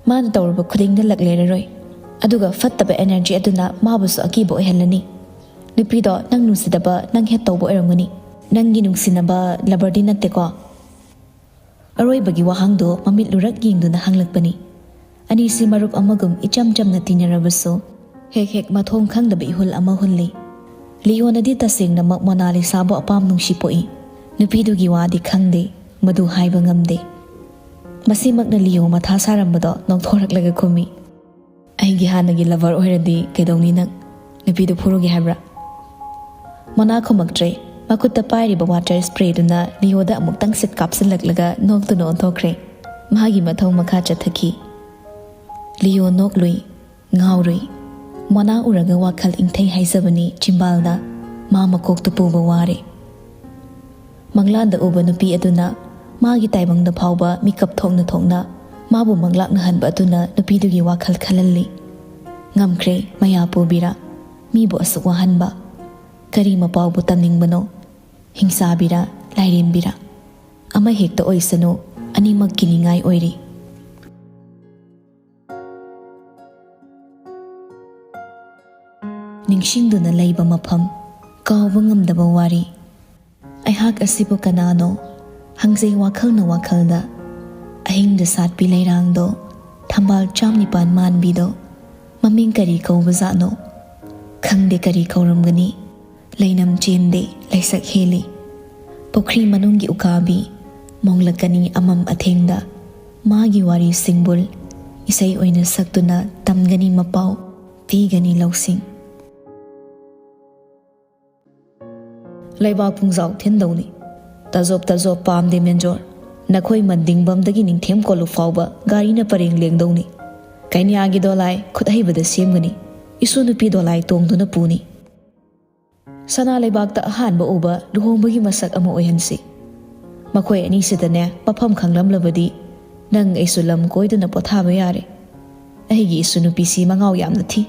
ꯃꯥꯅ ꯇꯧꯔꯨꯕ ꯈꯨꯗꯤꯡꯗ ꯂꯛꯂꯦꯔꯔꯣꯏ꯫ ꯑꯗꯨꯒ ꯐꯠꯇꯕ ꯑꯦꯅꯔꯖꯤ ꯑꯗꯨꯅ ꯃꯥꯕꯨꯁꯨ ꯑꯀꯤꯕ ꯑꯣꯏꯍꯜꯂꯅꯤ꯫ ꯅꯨꯄꯤꯗꯣ ꯅꯪ ꯅꯨꯡꯁꯤꯗꯕ, ꯅꯪ ꯍꯦꯠ ꯇꯧꯕ ꯑꯣꯏꯔꯝꯒꯅꯤ꯫ ꯅꯪꯒꯤ ꯅꯨꯡꯁꯤꯅꯕ ꯂꯕꯔꯗꯤ ꯅꯠꯇꯦꯀꯣ?" ꯑꯔꯣꯏꯕꯒꯤ ꯋꯥꯍꯪꯗꯣ ꯃꯃꯤꯠ ꯂꯨꯔꯛ ꯌꯦꯡꯗꯨꯅ ꯍꯪꯂꯛꯄꯅꯤ꯫ ꯑꯅꯤꯁꯤ ꯃꯔꯨꯞ ꯑꯃꯒꯨꯝ ꯏꯆꯝ ꯆꯝꯅ ꯇꯤꯟꯅꯔꯕꯁꯨ, ꯍꯦꯛ ꯍꯦꯛ ꯃꯊꯣꯡ ꯈꯪꯗꯕ ꯏꯍꯨꯜ ꯑꯃ ꯍꯨꯜꯂꯤ꯫ ꯂꯤꯌꯣꯅꯗꯤ ꯇꯁꯦꯡꯅꯃꯛ ꯃꯣꯅꯥꯂꯤꯁꯥꯕꯨ ꯑꯄꯥꯝ ꯅꯨꯡꯁꯤ ꯄꯣꯛꯏ꯫ ꯅꯨꯄꯤꯗꯨꯒꯤ ꯋꯥꯗꯤ ꯈꯪꯗꯦ, ꯃꯗꯨ ꯍꯥꯏꯕ ꯉꯝꯗꯦ꯫ ꯃꯁꯤꯃꯛꯅ ꯂꯤꯌꯣ ꯃꯊꯥ ꯁꯥꯔꯝꯕꯗꯣ ꯅꯣꯛꯊꯣꯔꯛꯂꯒ ꯈꯨꯝꯃꯤ, "ꯑꯩꯒꯤ ꯍꯥꯟꯅꯒꯤ ꯂꯚꯔ ꯑꯣꯏꯔꯗꯤ ꯀꯩꯗꯧꯅꯤ ꯅꯪ? ꯅꯨꯄꯤꯗꯨ ꯐꯨꯔꯨꯒꯦ ꯍꯥꯏꯕ꯭ꯔꯥ?" ꯃꯣꯅꯥ ꯈꯨꯝꯃꯛꯇ꯭ꯔꯦ꯫ ꯃꯈꯨꯠꯇ ꯄꯥꯏꯔꯤꯕ ꯋꯥꯇꯔ ꯁ꯭ꯄ꯭ꯔꯦꯗꯨꯅ ꯂꯤꯌꯣꯗ ꯑꯃꯨꯛꯇꯪ ꯁꯤꯠ ꯀꯥꯞꯁꯤꯜꯂꯛꯂꯒ ꯅꯣꯛꯇꯨꯅ ꯑꯣꯟꯊꯣꯛꯈ꯭ꯔꯦ꯫ ꯃꯍꯥꯛꯀꯤ ꯃꯊꯧ ꯃꯈꯥ ꯆꯠꯊꯈꯤ꯫ ꯂꯤꯌꯣ ꯅꯣꯛꯂꯨꯏ, ꯉꯥꯎꯔꯨꯏ꯫ ꯃꯣꯅꯥ ꯎꯔꯒ ꯋꯥꯈꯜ ꯏꯪꯊꯩ ꯍꯥꯏꯖꯕꯅꯤ ꯆꯤꯝꯕꯥꯜꯗ꯫ ꯃꯥ ꯃꯀꯣꯛꯇꯨ ꯄꯨꯕ ꯋꯥꯔꯦ꯫ ꯃꯪꯂꯥꯟꯗ ꯎꯕ ꯅꯨꯄꯤ ꯑꯗꯨꯅ ꯃꯥꯒꯤ ꯇꯥꯏꯕꯪꯗ ꯐꯥꯎꯕ ꯃꯤꯀꯞ ꯊꯣꯛꯅ ꯊꯣꯛꯅ ꯃꯥꯕꯨ ꯃꯪꯂꯥꯛꯅꯍꯟꯕ ꯑꯗꯨꯅ ꯅꯨꯄꯤꯗꯨꯒꯤ ꯋꯥꯈꯜ ꯈꯜꯍꯜꯂꯤ꯫ ꯉꯝꯈ꯭ꯔꯦ, ꯃꯌꯥ ꯄꯨꯕꯤꯔꯥ꯫ ꯃꯤꯕꯨ ꯑꯁꯨꯛ ꯋꯥꯍꯟꯕ꯫ ꯀꯔꯤ ꯃꯄꯥꯎꯕꯨ ꯇꯝꯅꯤꯡꯕꯅꯣ? ꯍꯤꯡꯆꯥꯕꯤꯔꯥ, ꯂꯥꯏꯔꯦꯝꯕꯤꯔꯥ? ꯑꯃ ꯍꯦꯛꯇ ꯑꯣꯏꯁꯅꯨ, ꯑꯅꯤꯃꯛ ꯀꯤꯅꯤꯡꯉꯥꯏ ꯑꯣꯏꯔꯤ꯫ ꯅꯤꯡꯁꯤꯡꯗꯨꯅ ꯂꯩꯕ ꯃꯐꯝ, ꯀꯥꯎꯕ ꯉꯝꯗꯕ ꯋꯥꯔꯤ꯫ ꯑꯩꯍꯥꯛ ꯑꯁꯤꯕꯨ ꯀꯅꯥꯅꯣ? ꯍꯪꯖꯩ ꯋꯥꯈꯜꯅ ꯋꯥꯈꯜꯗ꯫ ꯑꯍꯤꯡꯗ ꯁꯥꯠꯄꯤ ꯂꯩꯔꯥꯡꯗꯣ, ꯊꯝꯕꯥꯜ ꯆꯥꯝ ꯅꯤꯄꯥꯟ ꯃꯥꯟꯕꯤꯗꯣ, ꯃꯃꯤꯡ ꯀꯔꯤ ꯀꯧꯕꯖꯥꯠꯅꯣ? ꯈꯪꯗꯦ ꯀꯔꯤ ꯀꯧꯔꯝꯒꯅꯤ꯫ ꯂꯩꯅꯝ ꯆꯦꯟꯗꯦ, ꯂꯩꯁꯛ ꯍꯦꯜꯂꯤ꯫ ꯄꯨꯈ꯭ꯔꯤ ꯃꯅꯨꯡꯒꯤ ꯎꯀꯥꯕꯤ, ꯃꯣꯡꯂꯛꯀꯅꯤ ꯑꯃꯝ ꯑꯊꯦꯡꯗ꯫ ꯃꯥꯒꯤ ꯋꯥꯔꯤ ꯁꯤꯡꯕꯨꯜ, ꯏꯁꯩ ꯑꯣꯏꯅ ꯁꯛꯇꯨꯅ ꯇꯝꯒꯅꯤ ꯃꯄꯥꯎ, ꯄꯤꯒꯅꯤ ꯂꯧꯁꯤꯡ꯫ ꯂꯩꯕꯥꯛ ꯄꯨꯡꯖꯥꯎ ꯊꯤꯟꯗꯧꯅꯤ꯫ ꯇꯖꯣꯞ ꯇꯖꯣꯞ ꯄꯥꯝꯗꯦ ꯃꯦꯟꯖꯣꯔ꯫ ꯅꯈꯣꯏ ꯃꯟꯗꯤꯡꯕꯝꯗꯒꯤ ꯅꯤꯡꯊꯦꯝ ꯀꯣꯂꯨꯞ ꯐꯥꯎꯕ ꯒꯥꯔꯤꯅ ꯄꯔꯦꯡ ꯂꯦꯡꯗꯧꯅꯤ꯫ ꯀꯩꯅ꯭ꯌꯥꯒꯤ ꯗꯣꯂꯥꯏ ꯈꯨꯠ ꯍꯩꯕꯗ ꯁꯦꯝꯒꯅꯤ꯫ ꯏꯁꯨ ꯅꯨꯄꯤ ꯗꯣꯂꯥꯏ ꯇꯣꯡꯗꯨꯅ ꯄꯨꯅꯤ꯫ ꯁꯅꯥ ꯂꯩꯕꯥꯛꯇ ꯑꯍꯥꯟꯕ ꯎꯕ ꯂꯨꯍꯣꯡꯕꯒꯤ ꯃꯁꯛ ꯑꯃ ꯑꯣꯏꯍꯟꯁꯤ꯫ ꯃꯈꯣꯏ ꯑꯅꯤꯁꯤꯗꯅꯦ ꯃꯐꯝ ꯈꯪꯂꯝꯂꯕꯗꯤ ꯅꯪ ꯑꯩꯁꯨ ꯂꯝ ꯀꯣꯏꯗꯨꯅ ꯄꯣꯊꯥꯕ ꯌꯥꯔꯦ꯫ ꯑꯩꯒꯤ ꯏꯁꯨ ꯅꯨꯄꯤꯁꯤ ꯃꯉꯥꯎ ꯌꯥꯝꯅ ꯊꯤ꯫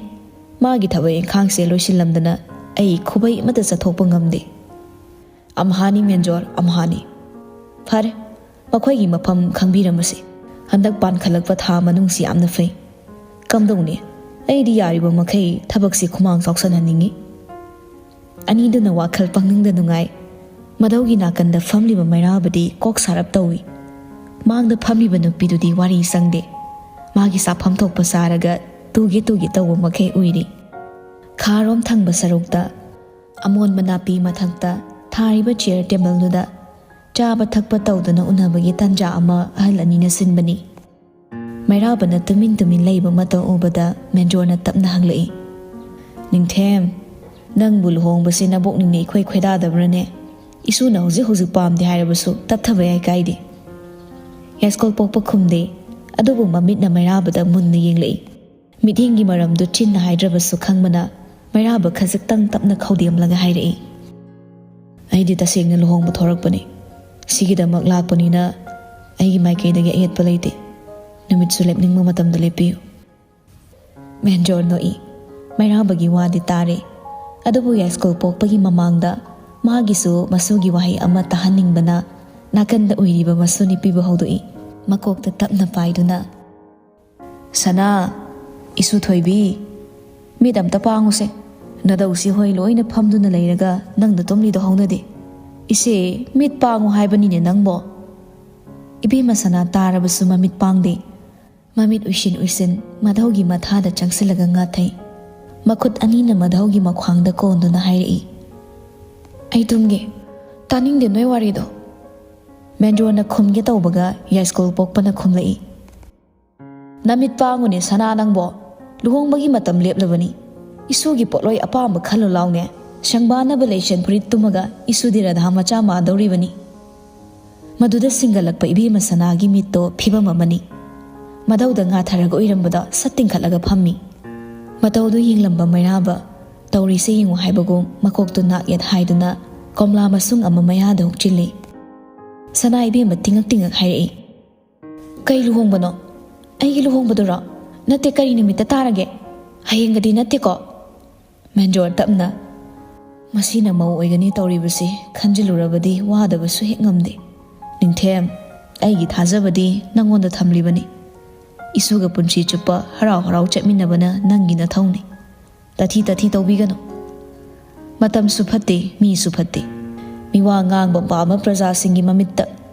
ꯃꯥꯒꯤ ꯊꯕꯛ ꯏꯪꯈꯥꯡꯁꯦ ꯂꯣꯏꯁꯤꯜꯂꯝꯗꯅ ꯑꯩ ꯈꯨꯕꯩ ꯑꯃꯠꯇ ꯆꯠꯊꯣꯛꯄ ꯉꯝꯗꯦ꯫ ꯑꯝꯍꯥꯅꯤ ꯃꯦꯟꯖꯣꯔ, ꯑꯝꯍꯥꯅꯤ꯫ ꯐꯔꯦ, ꯃꯈꯣꯏꯒꯤ ꯃꯐꯝ ꯈꯪꯕꯤꯔꯝꯃꯁꯤ꯫ ꯍꯟꯗꯛ ꯄꯥꯟꯈꯠꯂꯛꯄ ꯊꯥ ꯃꯅꯨꯡꯁꯤ ꯌꯥꯝꯅ ꯐꯩ꯫ ꯀꯝꯗꯧꯅꯤ? ꯑꯩꯗꯤ ꯌꯥꯔꯤꯕ ꯃꯈꯩ ꯊꯕꯛꯁꯤ ꯈꯨꯃꯥꯡ ꯆꯥꯎꯁꯟꯍꯟꯅꯤꯡꯏ꯫ ꯑꯅꯤꯗꯨꯅ ꯋꯥꯈꯜ ꯄꯪꯅꯨꯡꯗ ꯅꯨꯡꯉꯥꯏ꯫ ꯃꯗꯧꯒꯤ ꯅꯥꯀꯟꯗ ꯐꯝꯂꯤꯕ ꯃꯩꯔꯥꯕꯗꯤ ꯀꯣꯛ ꯁꯥꯔꯞ ꯇꯧꯏ꯫ ꯃꯥꯡꯗ ꯐꯝꯂꯤꯕ ꯅꯨꯄꯤꯗꯨꯗꯤ ꯋꯥꯔꯤ ꯆꯪꯗꯦ꯫ ꯃꯥꯒꯤ ꯆꯥꯐꯝ ꯊꯣꯛꯄ ꯆꯥꯔꯒ ꯇꯨꯒꯦ ꯇꯨꯒꯦ ꯇꯧꯕ ꯃꯈꯩ ꯎꯏꯔꯤ꯫ ꯈꯥꯔꯣꯝ ꯊꯪꯕ ꯁꯔꯨꯛꯇ ꯑꯃꯣꯟꯕ ꯅꯥꯄꯤ ꯃꯊꯛꯇ ꯊꯥꯔꯤꯕ ꯆꯤꯌꯔ ꯇꯦꯕꯜꯗꯨꯗ ꯆꯥꯕ ꯊꯛꯄ ꯇꯧꯗꯨꯅ ꯎꯅꯕꯒꯤ ꯇꯥꯟꯖꯥ ꯑꯃ ꯑꯍꯜ ꯑꯅꯤꯅ ꯁꯤꯟꯕꯅꯤ꯫ ꯃꯩꯔꯥꯕꯅ ꯇꯨꯃꯤꯟ ꯇꯨꯃꯤꯟ ꯂꯩꯕ ꯃꯇꯧ ꯎꯕꯗ ꯃꯦꯟꯖꯣꯔꯅ ꯇꯞꯅ ꯍꯪꯂꯛꯏ, "ꯅꯤꯡꯊꯦꯝ, ꯅꯪꯕꯨ ꯂꯨꯍꯣꯡꯕꯁꯦ ꯅꯕꯣꯛꯅꯤꯡꯅ ꯏꯈꯣꯏ ꯈꯣꯏꯗꯥꯗꯕ꯭ꯔꯅꯦ? ꯏꯁꯨꯅ ꯍꯧꯖꯤꯛ ꯍꯧꯖꯤꯛ ꯄꯥꯝꯗꯦ ꯍꯥꯏꯔꯕꯁꯨ ꯇꯞꯊꯕ ꯌꯥꯏ ꯀꯥꯏꯗꯦ?" ꯌꯥꯏꯁ꯭ꯀꯨꯜ ꯄꯣꯛꯄ ꯈꯨꯝꯗꯦ, ꯑꯗꯨꯕꯨ ꯃꯃꯤꯠꯅ ꯃꯩꯔꯥꯕꯗ ꯃꯨꯟꯅ ꯌꯦꯡꯂꯛꯏ꯫ ꯃꯤꯠꯌꯦꯡꯒꯤ ꯃꯔꯝꯗꯨ ꯆꯤꯟꯅ ꯍꯥꯏꯗ꯭ꯔꯕꯁꯨ ꯈꯪꯕꯅ ꯃꯩꯔꯥꯕ ꯈꯖꯤꯛꯇꯪ ꯇꯞꯅ ꯈꯧꯗꯦꯝꯂꯒ ꯍꯥꯏꯔꯛꯏ, "ꯑꯩꯗꯤ ꯇꯁꯦꯡꯅ ꯂꯨꯍꯣꯡꯕ ꯊꯣꯔꯛꯄꯅꯤ꯫ ꯁꯤꯒꯤꯗꯃꯛ ꯂꯥꯛꯄꯅꯤꯅ ꯑꯩꯒꯤ ꯃꯥꯏꯀꯩꯗꯒꯤ ꯑꯌꯦꯠꯄ ꯂꯩꯇꯦ꯫ ꯅꯨꯃꯤꯠꯁꯨ ꯂꯦꯞꯅꯤꯡꯕ ꯃꯇꯝꯗ ꯂꯦꯞꯄꯤꯌꯨ꯫" ꯃꯦꯟꯖꯣꯔ ꯅꯣꯛꯏ꯫ ꯃꯩꯔꯥꯕꯒꯤ ꯋꯥꯗꯤ ꯇꯥꯔꯦ, ꯑꯗꯨꯕꯨ ꯌꯥꯏꯁ꯭ꯀꯨꯜ ꯄꯣꯛꯄꯒꯤ ꯃꯃꯥꯡꯗ ꯃꯥꯒꯤꯁꯨ ꯃꯁꯨꯒꯤ ꯋꯥꯍꯩ ꯑꯃ ꯇꯥꯍꯟꯅꯤꯡꯕꯅ ꯅꯥꯀꯟꯗ ꯎꯏꯔꯤꯕ ꯃꯁꯨ ꯅꯨꯄꯤꯕꯨ ꯍꯧꯗꯣꯛꯏ꯫ ꯃꯀꯣꯛꯇ ꯇꯞꯅ ꯄꯥꯏꯗꯨꯅ, "ꯁꯅꯥ, ꯏꯁꯨ ꯊꯣꯏꯕꯤ, ꯃꯤꯠ ꯑꯝꯇ ꯄꯥꯡꯉꯨꯁꯦ꯫ ꯅꯗꯧꯁꯤ ꯍꯣꯏ ꯂꯣꯏꯅ ꯐꯝꯗꯨꯅ ꯂꯩꯔꯒ ꯅꯪꯗ ꯇꯨꯝꯂꯤꯗꯣ ꯍꯧꯅꯗꯦ꯫ ꯏꯆꯦ, ꯃꯤꯠ ꯄꯥꯡꯉꯨ ꯍꯥꯏꯕꯅꯤꯅꯦ ꯅꯪꯕꯣ꯫" ꯏꯕꯦꯝꯃ ꯁꯅꯥ ꯇꯥꯔꯕꯁꯨ ꯃꯃꯤꯠ ꯄꯥꯡꯗꯦ꯫ ꯃꯃꯤꯠ ꯎꯏꯁꯤꯟ ꯎꯏꯁꯤꯟ ꯃꯙꯧꯒꯤ ꯃꯊꯥꯗ ꯆꯪꯁꯤꯜꯂꯒ ꯉꯥꯊꯩ꯫ ꯃꯈꯨꯠ ꯑꯅꯤꯅ ꯃꯙꯧꯒꯤ ꯃꯈ꯭ꯋꯥꯡꯗ ꯀꯣꯟꯗꯨꯅ ꯍꯥꯏꯔꯛꯏ, "ꯑꯩ ꯇꯨꯝꯒꯦ꯫ ꯇꯥꯅꯤꯡꯗꯦ ꯅꯣꯏ ꯋꯥꯔꯤꯗꯣ꯫" ꯃꯦꯟꯖꯣꯔꯅ ꯈꯨꯝꯒꯦ ꯇꯧꯕꯒ ꯌꯥꯏꯁ꯭ꯀꯨꯜ ꯄꯣꯛꯄꯅ ꯈꯨꯝꯂꯛꯏ, "ꯅꯃꯤꯠ ꯄꯥꯡꯉꯨꯅꯦ ꯁꯅꯥ ꯅꯪꯕꯣ꯫ ꯂꯨꯍꯣꯡꯕꯒꯤ ꯃꯇꯝ ꯂꯦꯞꯂꯕꯅꯤ꯫ ꯏꯁꯨꯒꯤ ꯄꯣꯠꯂꯣꯏ ꯑꯄꯥꯝꯕ ꯈꯜꯂꯨ ꯂꯥꯎꯅꯦ꯫ ꯁꯪꯕꯥꯅꯕ ꯂꯩꯁꯦꯟ ꯐꯨꯔꯤꯠ ꯇꯨꯝꯃꯒ ꯏꯁꯨꯗꯤ ꯔꯥꯙꯥ ꯃꯆꯥ ꯃꯥꯟꯗꯧꯔꯤꯕꯅꯤ꯫" ꯃꯗꯨꯗ ꯁꯤꯡꯒꯠꯂꯛꯄ ꯏꯕꯦꯝꯃ ꯁꯅꯥꯒꯤ ꯃꯤꯠꯇꯣ ꯐꯤꯕꯝ ꯑꯃꯅꯤ꯫ ꯃꯙꯧꯗ ꯉꯥꯊꯔꯒ ꯎꯏꯔꯝꯕꯗꯣ ꯁꯠ ꯇꯤꯡꯈꯠꯂꯒ ꯐꯝꯃꯤ꯫ ꯃꯇꯧꯗꯨ ꯌꯦꯡꯂꯝꯕ ꯃꯩꯔꯥꯕ ꯇꯧꯔꯤꯁꯦ ꯌꯦꯡꯉꯨ ꯍꯥꯏꯕꯒꯨꯝ ꯃꯀꯣꯛꯇꯨ ꯅꯥꯛ ꯌꯦꯠ ꯍꯥꯏꯗꯨꯅ ꯀꯣꯝꯂꯥ ꯃꯁꯨꯡ ꯑꯃ ꯃꯌꯥꯗ ꯍꯨꯛꯆꯤꯜꯂꯤ꯫ ꯁꯅꯥ ꯏꯕꯦꯝꯃ ꯇꯤꯡꯉꯛ ꯇꯤꯡꯉꯛ ꯍꯥꯏꯔꯛꯏ, "ꯀꯩ ꯂꯨꯍꯣꯡꯕꯅꯣ? ꯑꯩꯒꯤ ꯂꯨꯍꯣꯡꯕꯗꯨꯔꯣ? ꯅꯠꯇꯦ, ꯀꯔꯤ ꯅꯨꯃꯤꯠꯇ ꯇꯥꯔꯒꯦ? ꯍꯌꯦꯡꯒꯗꯤ ꯅꯠꯇꯦꯀꯣ?" ꯃꯦꯟꯖꯣꯔ ꯇꯞꯅ, "ꯃꯁꯤꯅ ꯃꯧ ꯑꯣꯏꯒꯅꯤ ꯇꯧꯔꯤꯕꯁꯤ ꯈꯟꯖꯤꯜꯂꯨꯔꯕꯗꯤ ꯋꯥꯗꯕꯁꯨ ꯍꯦꯛ ꯉꯝꯗꯦ꯫ ꯅꯤꯡꯊꯦꯝ, ꯑꯩꯒꯤ ꯊꯥꯖꯕꯗꯤ ꯅꯪꯉꯣꯟꯗ ꯊꯝꯂꯤꯕꯅꯤ꯫ ꯏꯁꯨꯒ ꯄꯨꯟꯁꯤ ꯆꯨꯞꯄ ꯍꯔꯥꯎ ꯍꯔꯥꯎ ꯆꯠꯃꯤꯟꯅꯕꯅ ꯅꯪꯒꯤ ꯅꯊꯧꯅꯤ꯫ ꯇꯥꯊꯤ ꯇꯥꯊꯤ ꯇꯧꯕꯤꯒꯅꯨ꯫ ꯃꯇꯝꯁꯨ ꯐꯠꯇꯦ, ꯃꯤꯁꯨ ꯐꯠꯇꯦ꯫ ꯃꯤꯋꯥ ꯉꯥꯡꯕ ꯄꯥꯝꯕ ꯄ꯭ꯔꯖꯥꯁꯤꯡꯒꯤ ꯃꯃꯤꯠꯇ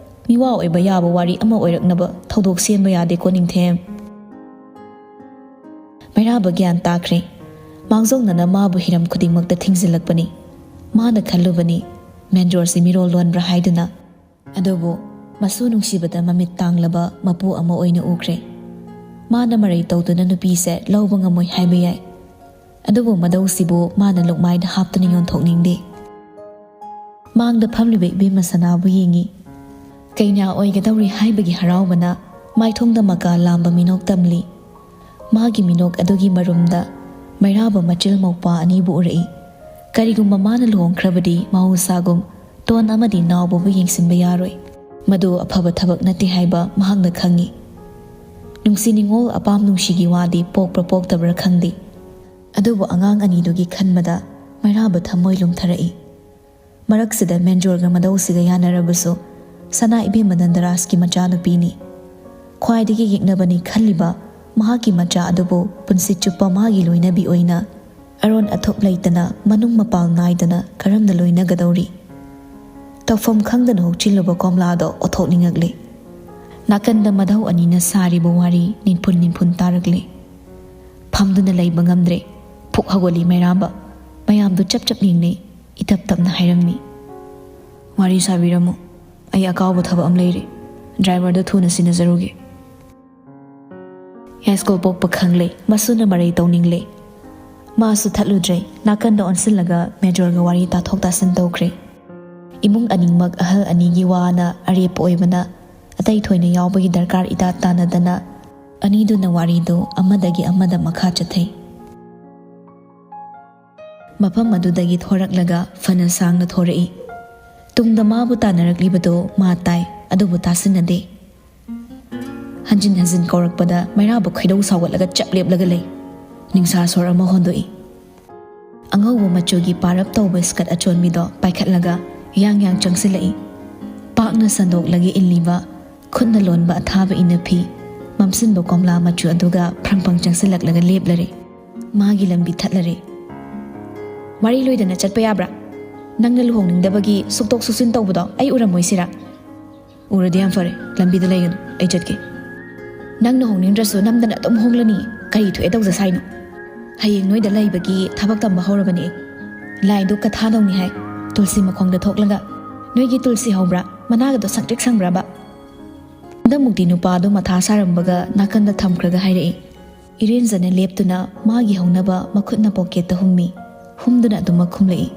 ꯃꯤꯋꯥ ꯑꯣꯏꯕ ꯌꯥꯕ ꯋꯥꯔꯤ ꯑꯃ ꯑꯣꯏꯔꯛꯅꯕ ꯊꯧꯗꯣꯛ ꯁꯦꯝꯕ ꯌꯥꯗꯦꯀꯣ ꯅꯤꯡꯊꯦꯝ꯫" ꯃꯩꯔꯥꯕ ꯒ꯭ꯌꯥꯟ ꯇꯥꯈ꯭ꯔꯦ꯫ ꯃꯥꯡꯖꯧꯅꯅ ꯃꯥꯕꯨ ꯍꯤꯔꯝ ꯈꯨꯗꯤꯡꯃꯛꯇ ꯊꯤꯡꯖꯤꯜꯂꯛꯄꯅꯤ꯫ ꯃꯥꯅ ꯈꯜꯂꯨꯕꯅꯤ, ꯃꯦꯟꯖꯣꯔꯁꯤ ꯃꯤꯔꯣꯜ ꯂꯣꯟꯕ꯭ꯔꯥ ꯍꯥꯏꯗꯨꯅ꯫ ꯑꯗꯨꯕꯨ ꯃꯁꯨ ꯅꯨꯡꯁꯤꯕꯗ ꯃꯃꯤꯠ ꯇꯥꯡꯂꯕ ꯃꯄꯨ ꯑꯃ ꯑꯣꯏꯅ ꯎꯈ꯭ꯔꯦ꯫ ꯃꯥꯅ ꯃꯔꯩ ꯇꯧꯗꯨꯅ ꯅꯨꯄꯤꯁꯦ ꯂꯧꯕ ꯉꯝꯃꯣꯏ ꯍꯥꯏꯕ ꯌꯥꯏ꯫ ꯑꯗꯨꯕꯨ ꯃꯗꯧꯁꯤꯕꯨ ꯃꯥꯅ ꯂꯨꯛꯃꯥꯏꯗ ꯍꯥꯞꯇꯨꯅ ꯌꯣꯟꯊꯣꯛꯅꯤꯡꯗꯦ꯫ ꯃꯥꯡꯗ ꯐꯝꯂꯤꯕ ꯏꯕꯦꯝꯃ ꯁꯅꯥꯕꯨ ꯌꯦꯡꯉꯤ꯫ ꯀꯩꯅꯥ ꯑꯣꯏꯒꯗꯧꯔꯤ ꯍꯥꯏꯕꯒꯤ ꯍꯔꯥꯎꯕꯅ ꯃꯥꯏꯊꯣꯡꯗ ꯃꯀꯥ ꯂꯥꯝꯕ ꯃꯤꯅꯣꯛ ꯇꯝꯂꯤ꯫ ꯃꯥꯒꯤ ꯃꯤꯅꯣꯛ ꯑꯗꯨꯒꯤ ꯃꯔꯨꯝꯗ ꯃꯩꯔꯥꯕ ꯃꯆꯤꯜ ꯃꯧꯄ꯭ꯋꯥ ꯑꯅꯤꯕꯨ ꯎꯔꯛꯏ꯫ ꯀꯔꯤꯒꯨꯝꯕ ꯃꯥꯅ ꯂꯨꯍꯣꯡꯈ꯭ꯔꯕꯗꯤ ꯃꯍꯧꯁꯥꯒꯨꯝ ꯇꯣꯟ ꯑꯃꯗꯤ ꯅꯥꯎꯕꯕꯨ ꯌꯦꯡꯁꯤꯟꯕ ꯌꯥꯔꯣꯏ꯫ ꯃꯗꯨ ꯑꯐꯕ ꯊꯕꯛ ꯅꯠꯇꯦ ꯍꯥꯏꯕ ꯃꯍꯥꯛꯅ ꯈꯪꯏ꯫ ꯅꯨꯡꯁꯤ ꯅꯤꯉꯣꯜ ꯑꯄꯥꯝ ꯅꯨꯡꯁꯤꯒꯤ ꯋꯥꯗꯤ ꯄꯣꯛꯄ꯭ꯔ ꯄꯣꯛꯇꯕ꯭ꯔ ꯈꯪꯗꯦ꯫ ꯑꯗꯨꯕꯨ ꯑꯉꯥꯡ ꯑꯅꯤꯗꯨꯒꯤ ꯈꯟꯕꯗ ꯃꯩꯔꯥꯕ ꯊꯃꯣꯏ ꯂꯨꯝꯊꯔꯛꯏ꯫ ꯃꯔꯛꯁꯤꯗ ꯃꯦꯟꯖꯣꯔꯒ ꯃꯗꯧꯁꯤꯒ ꯌꯥꯅꯔꯕꯁꯨ ꯁꯅꯥ ꯏꯕꯦꯝꯃ ꯅꯟꯗꯔꯥꯖꯀꯤ ꯃꯆꯥꯅꯨꯄꯤꯅꯤ꯫ ꯈ꯭ꯋꯥꯏꯗꯒꯤ ꯌꯦꯛꯅꯕꯅꯤ ꯈꯜꯂꯤꯕ ꯃꯍꯥꯛꯀꯤ ꯃꯆꯥ ꯑꯗꯨꯕꯨ ꯄꯨꯟꯁꯤ ꯆꯨꯞꯄ ꯃꯥꯒꯤ ꯂꯣꯏꯅꯕꯤ ꯑꯣꯏꯅ ꯑꯔꯣꯟ ꯑꯊꯨꯞ ꯂꯩꯇꯅ ꯃꯅꯨꯡ ꯃꯄꯥꯜ ꯅꯥꯏꯗꯅ ꯀꯔꯝꯅ ꯂꯣꯏꯅꯒꯗꯧꯔꯤ? ꯇꯧꯐꯝ ꯈꯪꯗꯅ ꯍꯨꯛꯆꯤꯜꯂꯨꯕ ꯀꯣꯝꯂꯥꯗꯣ ꯑꯣꯊꯣꯛꯅꯤꯡꯉꯛꯂꯦ꯫ ꯅꯥꯀꯟꯗ ꯃꯙꯧ ꯑꯅꯤꯅ ꯁꯥꯔꯤꯕ ꯋꯥꯔꯤ ꯅꯤꯟꯐꯨꯟ ꯅꯤꯟꯐꯨꯟ ꯇꯥꯔꯛꯂꯦ꯫ ꯐꯝꯗꯨꯅ ꯂꯩꯕ ꯉꯝꯗ꯭ꯔꯦ꯫ ꯐꯨꯛ ꯍꯧꯒꯠꯂꯤ ꯃꯩꯔꯥꯕ꯫ ꯃꯌꯥꯝꯗꯨ ꯆꯞ ꯆꯞ ꯌꯦꯡꯅꯩ꯫ ꯏꯇꯞ ꯇꯞꯅ ꯍꯥꯏꯔꯝꯃꯤ, "ꯋꯥꯔꯤ ꯁꯥꯕꯤꯔꯝꯃꯨ꯫ ꯑꯩ ꯑꯀꯥꯎꯕ ꯊꯕꯛ ꯑꯃ ꯂꯩꯔꯦ꯫ ꯗ꯭ꯔꯥꯏꯚꯔꯗ ꯊꯨꯅ ꯁꯤꯟꯅꯖꯔꯨꯒꯦ꯫" ꯌꯥꯏꯁ꯭ꯀꯨꯜ ꯄꯣꯛꯄ ꯈꯪꯂꯦ꯫ ꯃꯁꯨꯅ ꯃꯔꯩ ꯇꯧꯅꯤꯡꯂꯦ꯫ ꯃꯥꯁꯨ ꯊꯠꯂꯨꯗ꯭ꯔꯦ꯫ ꯅꯥꯀꯟꯗ ꯑꯣꯟꯁꯤꯜꯂꯒ ꯃꯦꯖꯣꯔꯒ ꯋꯥꯔꯤ ꯇꯥꯊꯣꯛ ꯇꯥꯁꯤꯟ ꯇꯧꯈ꯭ꯔꯦ꯫ ꯏꯃꯨꯡ ꯑꯅꯤꯃꯛ ꯑꯍꯜ ꯑꯅꯤꯒꯤ ꯋꯥꯅ ꯑꯔꯦꯞꯄ ꯑꯣꯏꯕꯅ ꯑꯇꯩ ꯊꯣꯏꯅ ꯌꯥꯎꯕꯒꯤ ꯗꯔꯀꯥꯔ ꯏꯇꯥ ꯇꯥꯅꯗꯅ ꯑꯅꯤꯗꯨꯅ ꯋꯥꯔꯤꯗꯨ ꯑꯃꯗꯒꯤ ꯑꯃꯗ ꯃꯈꯥ ꯆꯠꯊꯩ꯫ ꯃꯐꯝ ꯑꯗꯨꯗꯒꯤ ꯊꯣꯔꯛꯂꯒ ꯐꯅ ꯁꯥꯡꯅ ꯊꯣꯔꯛꯏ꯫ ꯇꯨꯡꯗ ꯃꯥꯕꯨ ꯇꯥꯟꯅꯔꯛꯂꯤꯕꯗꯨ ꯃꯥ ꯇꯥꯏ, ꯑꯗꯨꯕꯨ ꯇꯥꯁꯤꯟꯅꯗꯦ꯫ ꯍꯟꯖꯤꯟ ꯍꯟꯖꯤꯟ ꯀꯧꯔꯛꯄꯗ ꯃꯩꯔꯥꯕ ꯈꯣꯏꯗꯧ ꯁꯥꯎꯒꯠꯂꯒ ꯆꯞ ꯂꯦꯞꯂꯒ ꯂꯩ꯫ ꯅꯤꯡꯁꯥ ꯁꯣꯔ ꯑꯃ ꯍꯣꯟꯗꯣꯛꯏ꯫ ꯑꯉꯧꯕ ꯃꯆꯨꯒꯤ ꯄꯥꯔꯞ ꯇꯧꯕ ꯁ꯭ꯀꯔꯠ ꯑꯆꯣꯟꯕꯤꯗꯣ ꯄꯥꯏꯈꯠꯂꯒ ꯌꯥꯡ ꯌꯥꯡ ꯆꯪꯁꯤꯜꯂꯛꯏ꯫ ꯄꯥꯛꯅ ꯁꯟꯗꯣꯛꯂꯒ ꯏꯜꯂꯤꯕ ꯈꯨꯠꯅ ꯂꯣꯟꯕ ꯑꯊꯥꯕ ꯏꯅꯐꯤ, ꯃꯝꯁꯤꯟꯕ ꯀꯣꯝꯂꯥ ꯃꯆꯨ ꯑꯗꯨꯒ ꯐ꯭ꯔꯪ ꯐꯪ ꯆꯪꯁꯤꯜꯂꯛꯂꯒ ꯂꯦꯞꯂꯔꯦ꯫ ꯃꯥꯒꯤ ꯂꯝꯕꯤ ꯊꯠꯂꯔꯦ꯫ "ꯋꯥꯔꯤ ꯂꯣꯏꯗꯅ ꯆꯠꯄ ꯌꯥꯕ꯭ꯔꯥ? ꯅꯪꯅ ꯂꯨꯍꯣꯡꯅꯤꯡꯗꯕꯒꯤ ꯁꯨꯛꯇꯣꯛ ꯁꯨꯛꯆꯤꯟ ꯇꯧꯕꯗꯣ ꯑꯩ ꯎꯔꯝꯃꯣꯏꯁꯤꯔꯥ?" "ꯎꯔꯗꯤ ꯌꯥꯝ ꯐꯔꯦ, ꯂꯝꯕꯤꯗ ꯂꯩꯒꯅꯨ, ꯑꯩ ꯆꯠꯀꯦ꯫ ꯅꯪꯅ ꯍꯣꯡꯅꯤꯡꯗ꯭ꯔꯁꯨ ꯅꯝꯗꯅ ꯑꯗꯨꯝ ꯍꯣꯡꯂꯅꯤ, ꯀꯔꯤ ꯊꯣꯛꯑꯦ ꯇꯧꯖꯁ ꯍꯥꯏꯅꯣ? ꯍꯌꯦꯡ ꯅꯣꯏꯗ ꯂꯩꯕꯒꯤ ꯊꯕꯛ ꯇꯝꯕ ꯍꯧꯔꯕꯅꯦ ꯑꯩ꯫ ꯂꯥꯏꯗꯨ ꯀꯊꯥꯗꯧꯅꯤ ꯍꯥꯏ, ꯇꯨꯜꯁꯤ ꯃꯈꯣꯡꯗ ꯊꯣꯛꯂꯒ, ꯅꯣꯏꯒꯤ ꯇꯨꯜꯁꯤ ꯍꯧꯕ꯭ꯔꯥ? ꯃꯅꯥꯒꯗꯣ ꯁꯪꯇ꯭ꯔꯤꯛ ꯁꯪꯕ꯭ꯔꯕ?" ꯍꯟꯗꯛꯃꯨꯛꯇꯤ ꯅꯨꯄꯥꯗꯨ ꯃꯊꯥ ꯁꯥꯔꯝꯕꯒ ꯅꯥꯀꯟꯗ ꯊꯝꯈ꯭ꯔꯒ ꯍꯥꯏꯔꯛꯏ꯫ ꯏꯔꯦꯟꯖꯅ ꯂꯦꯞꯇꯨꯅ ꯃꯥꯒꯤ ꯍꯧꯅꯕ ꯃꯈꯨꯠꯅ ꯄꯣꯀꯦꯠꯇ ꯍꯨꯝꯃꯤ, ꯍꯨꯝꯗꯨꯅ ꯑꯗꯨꯃꯛ ꯈꯨꯝꯂꯛꯏ꯫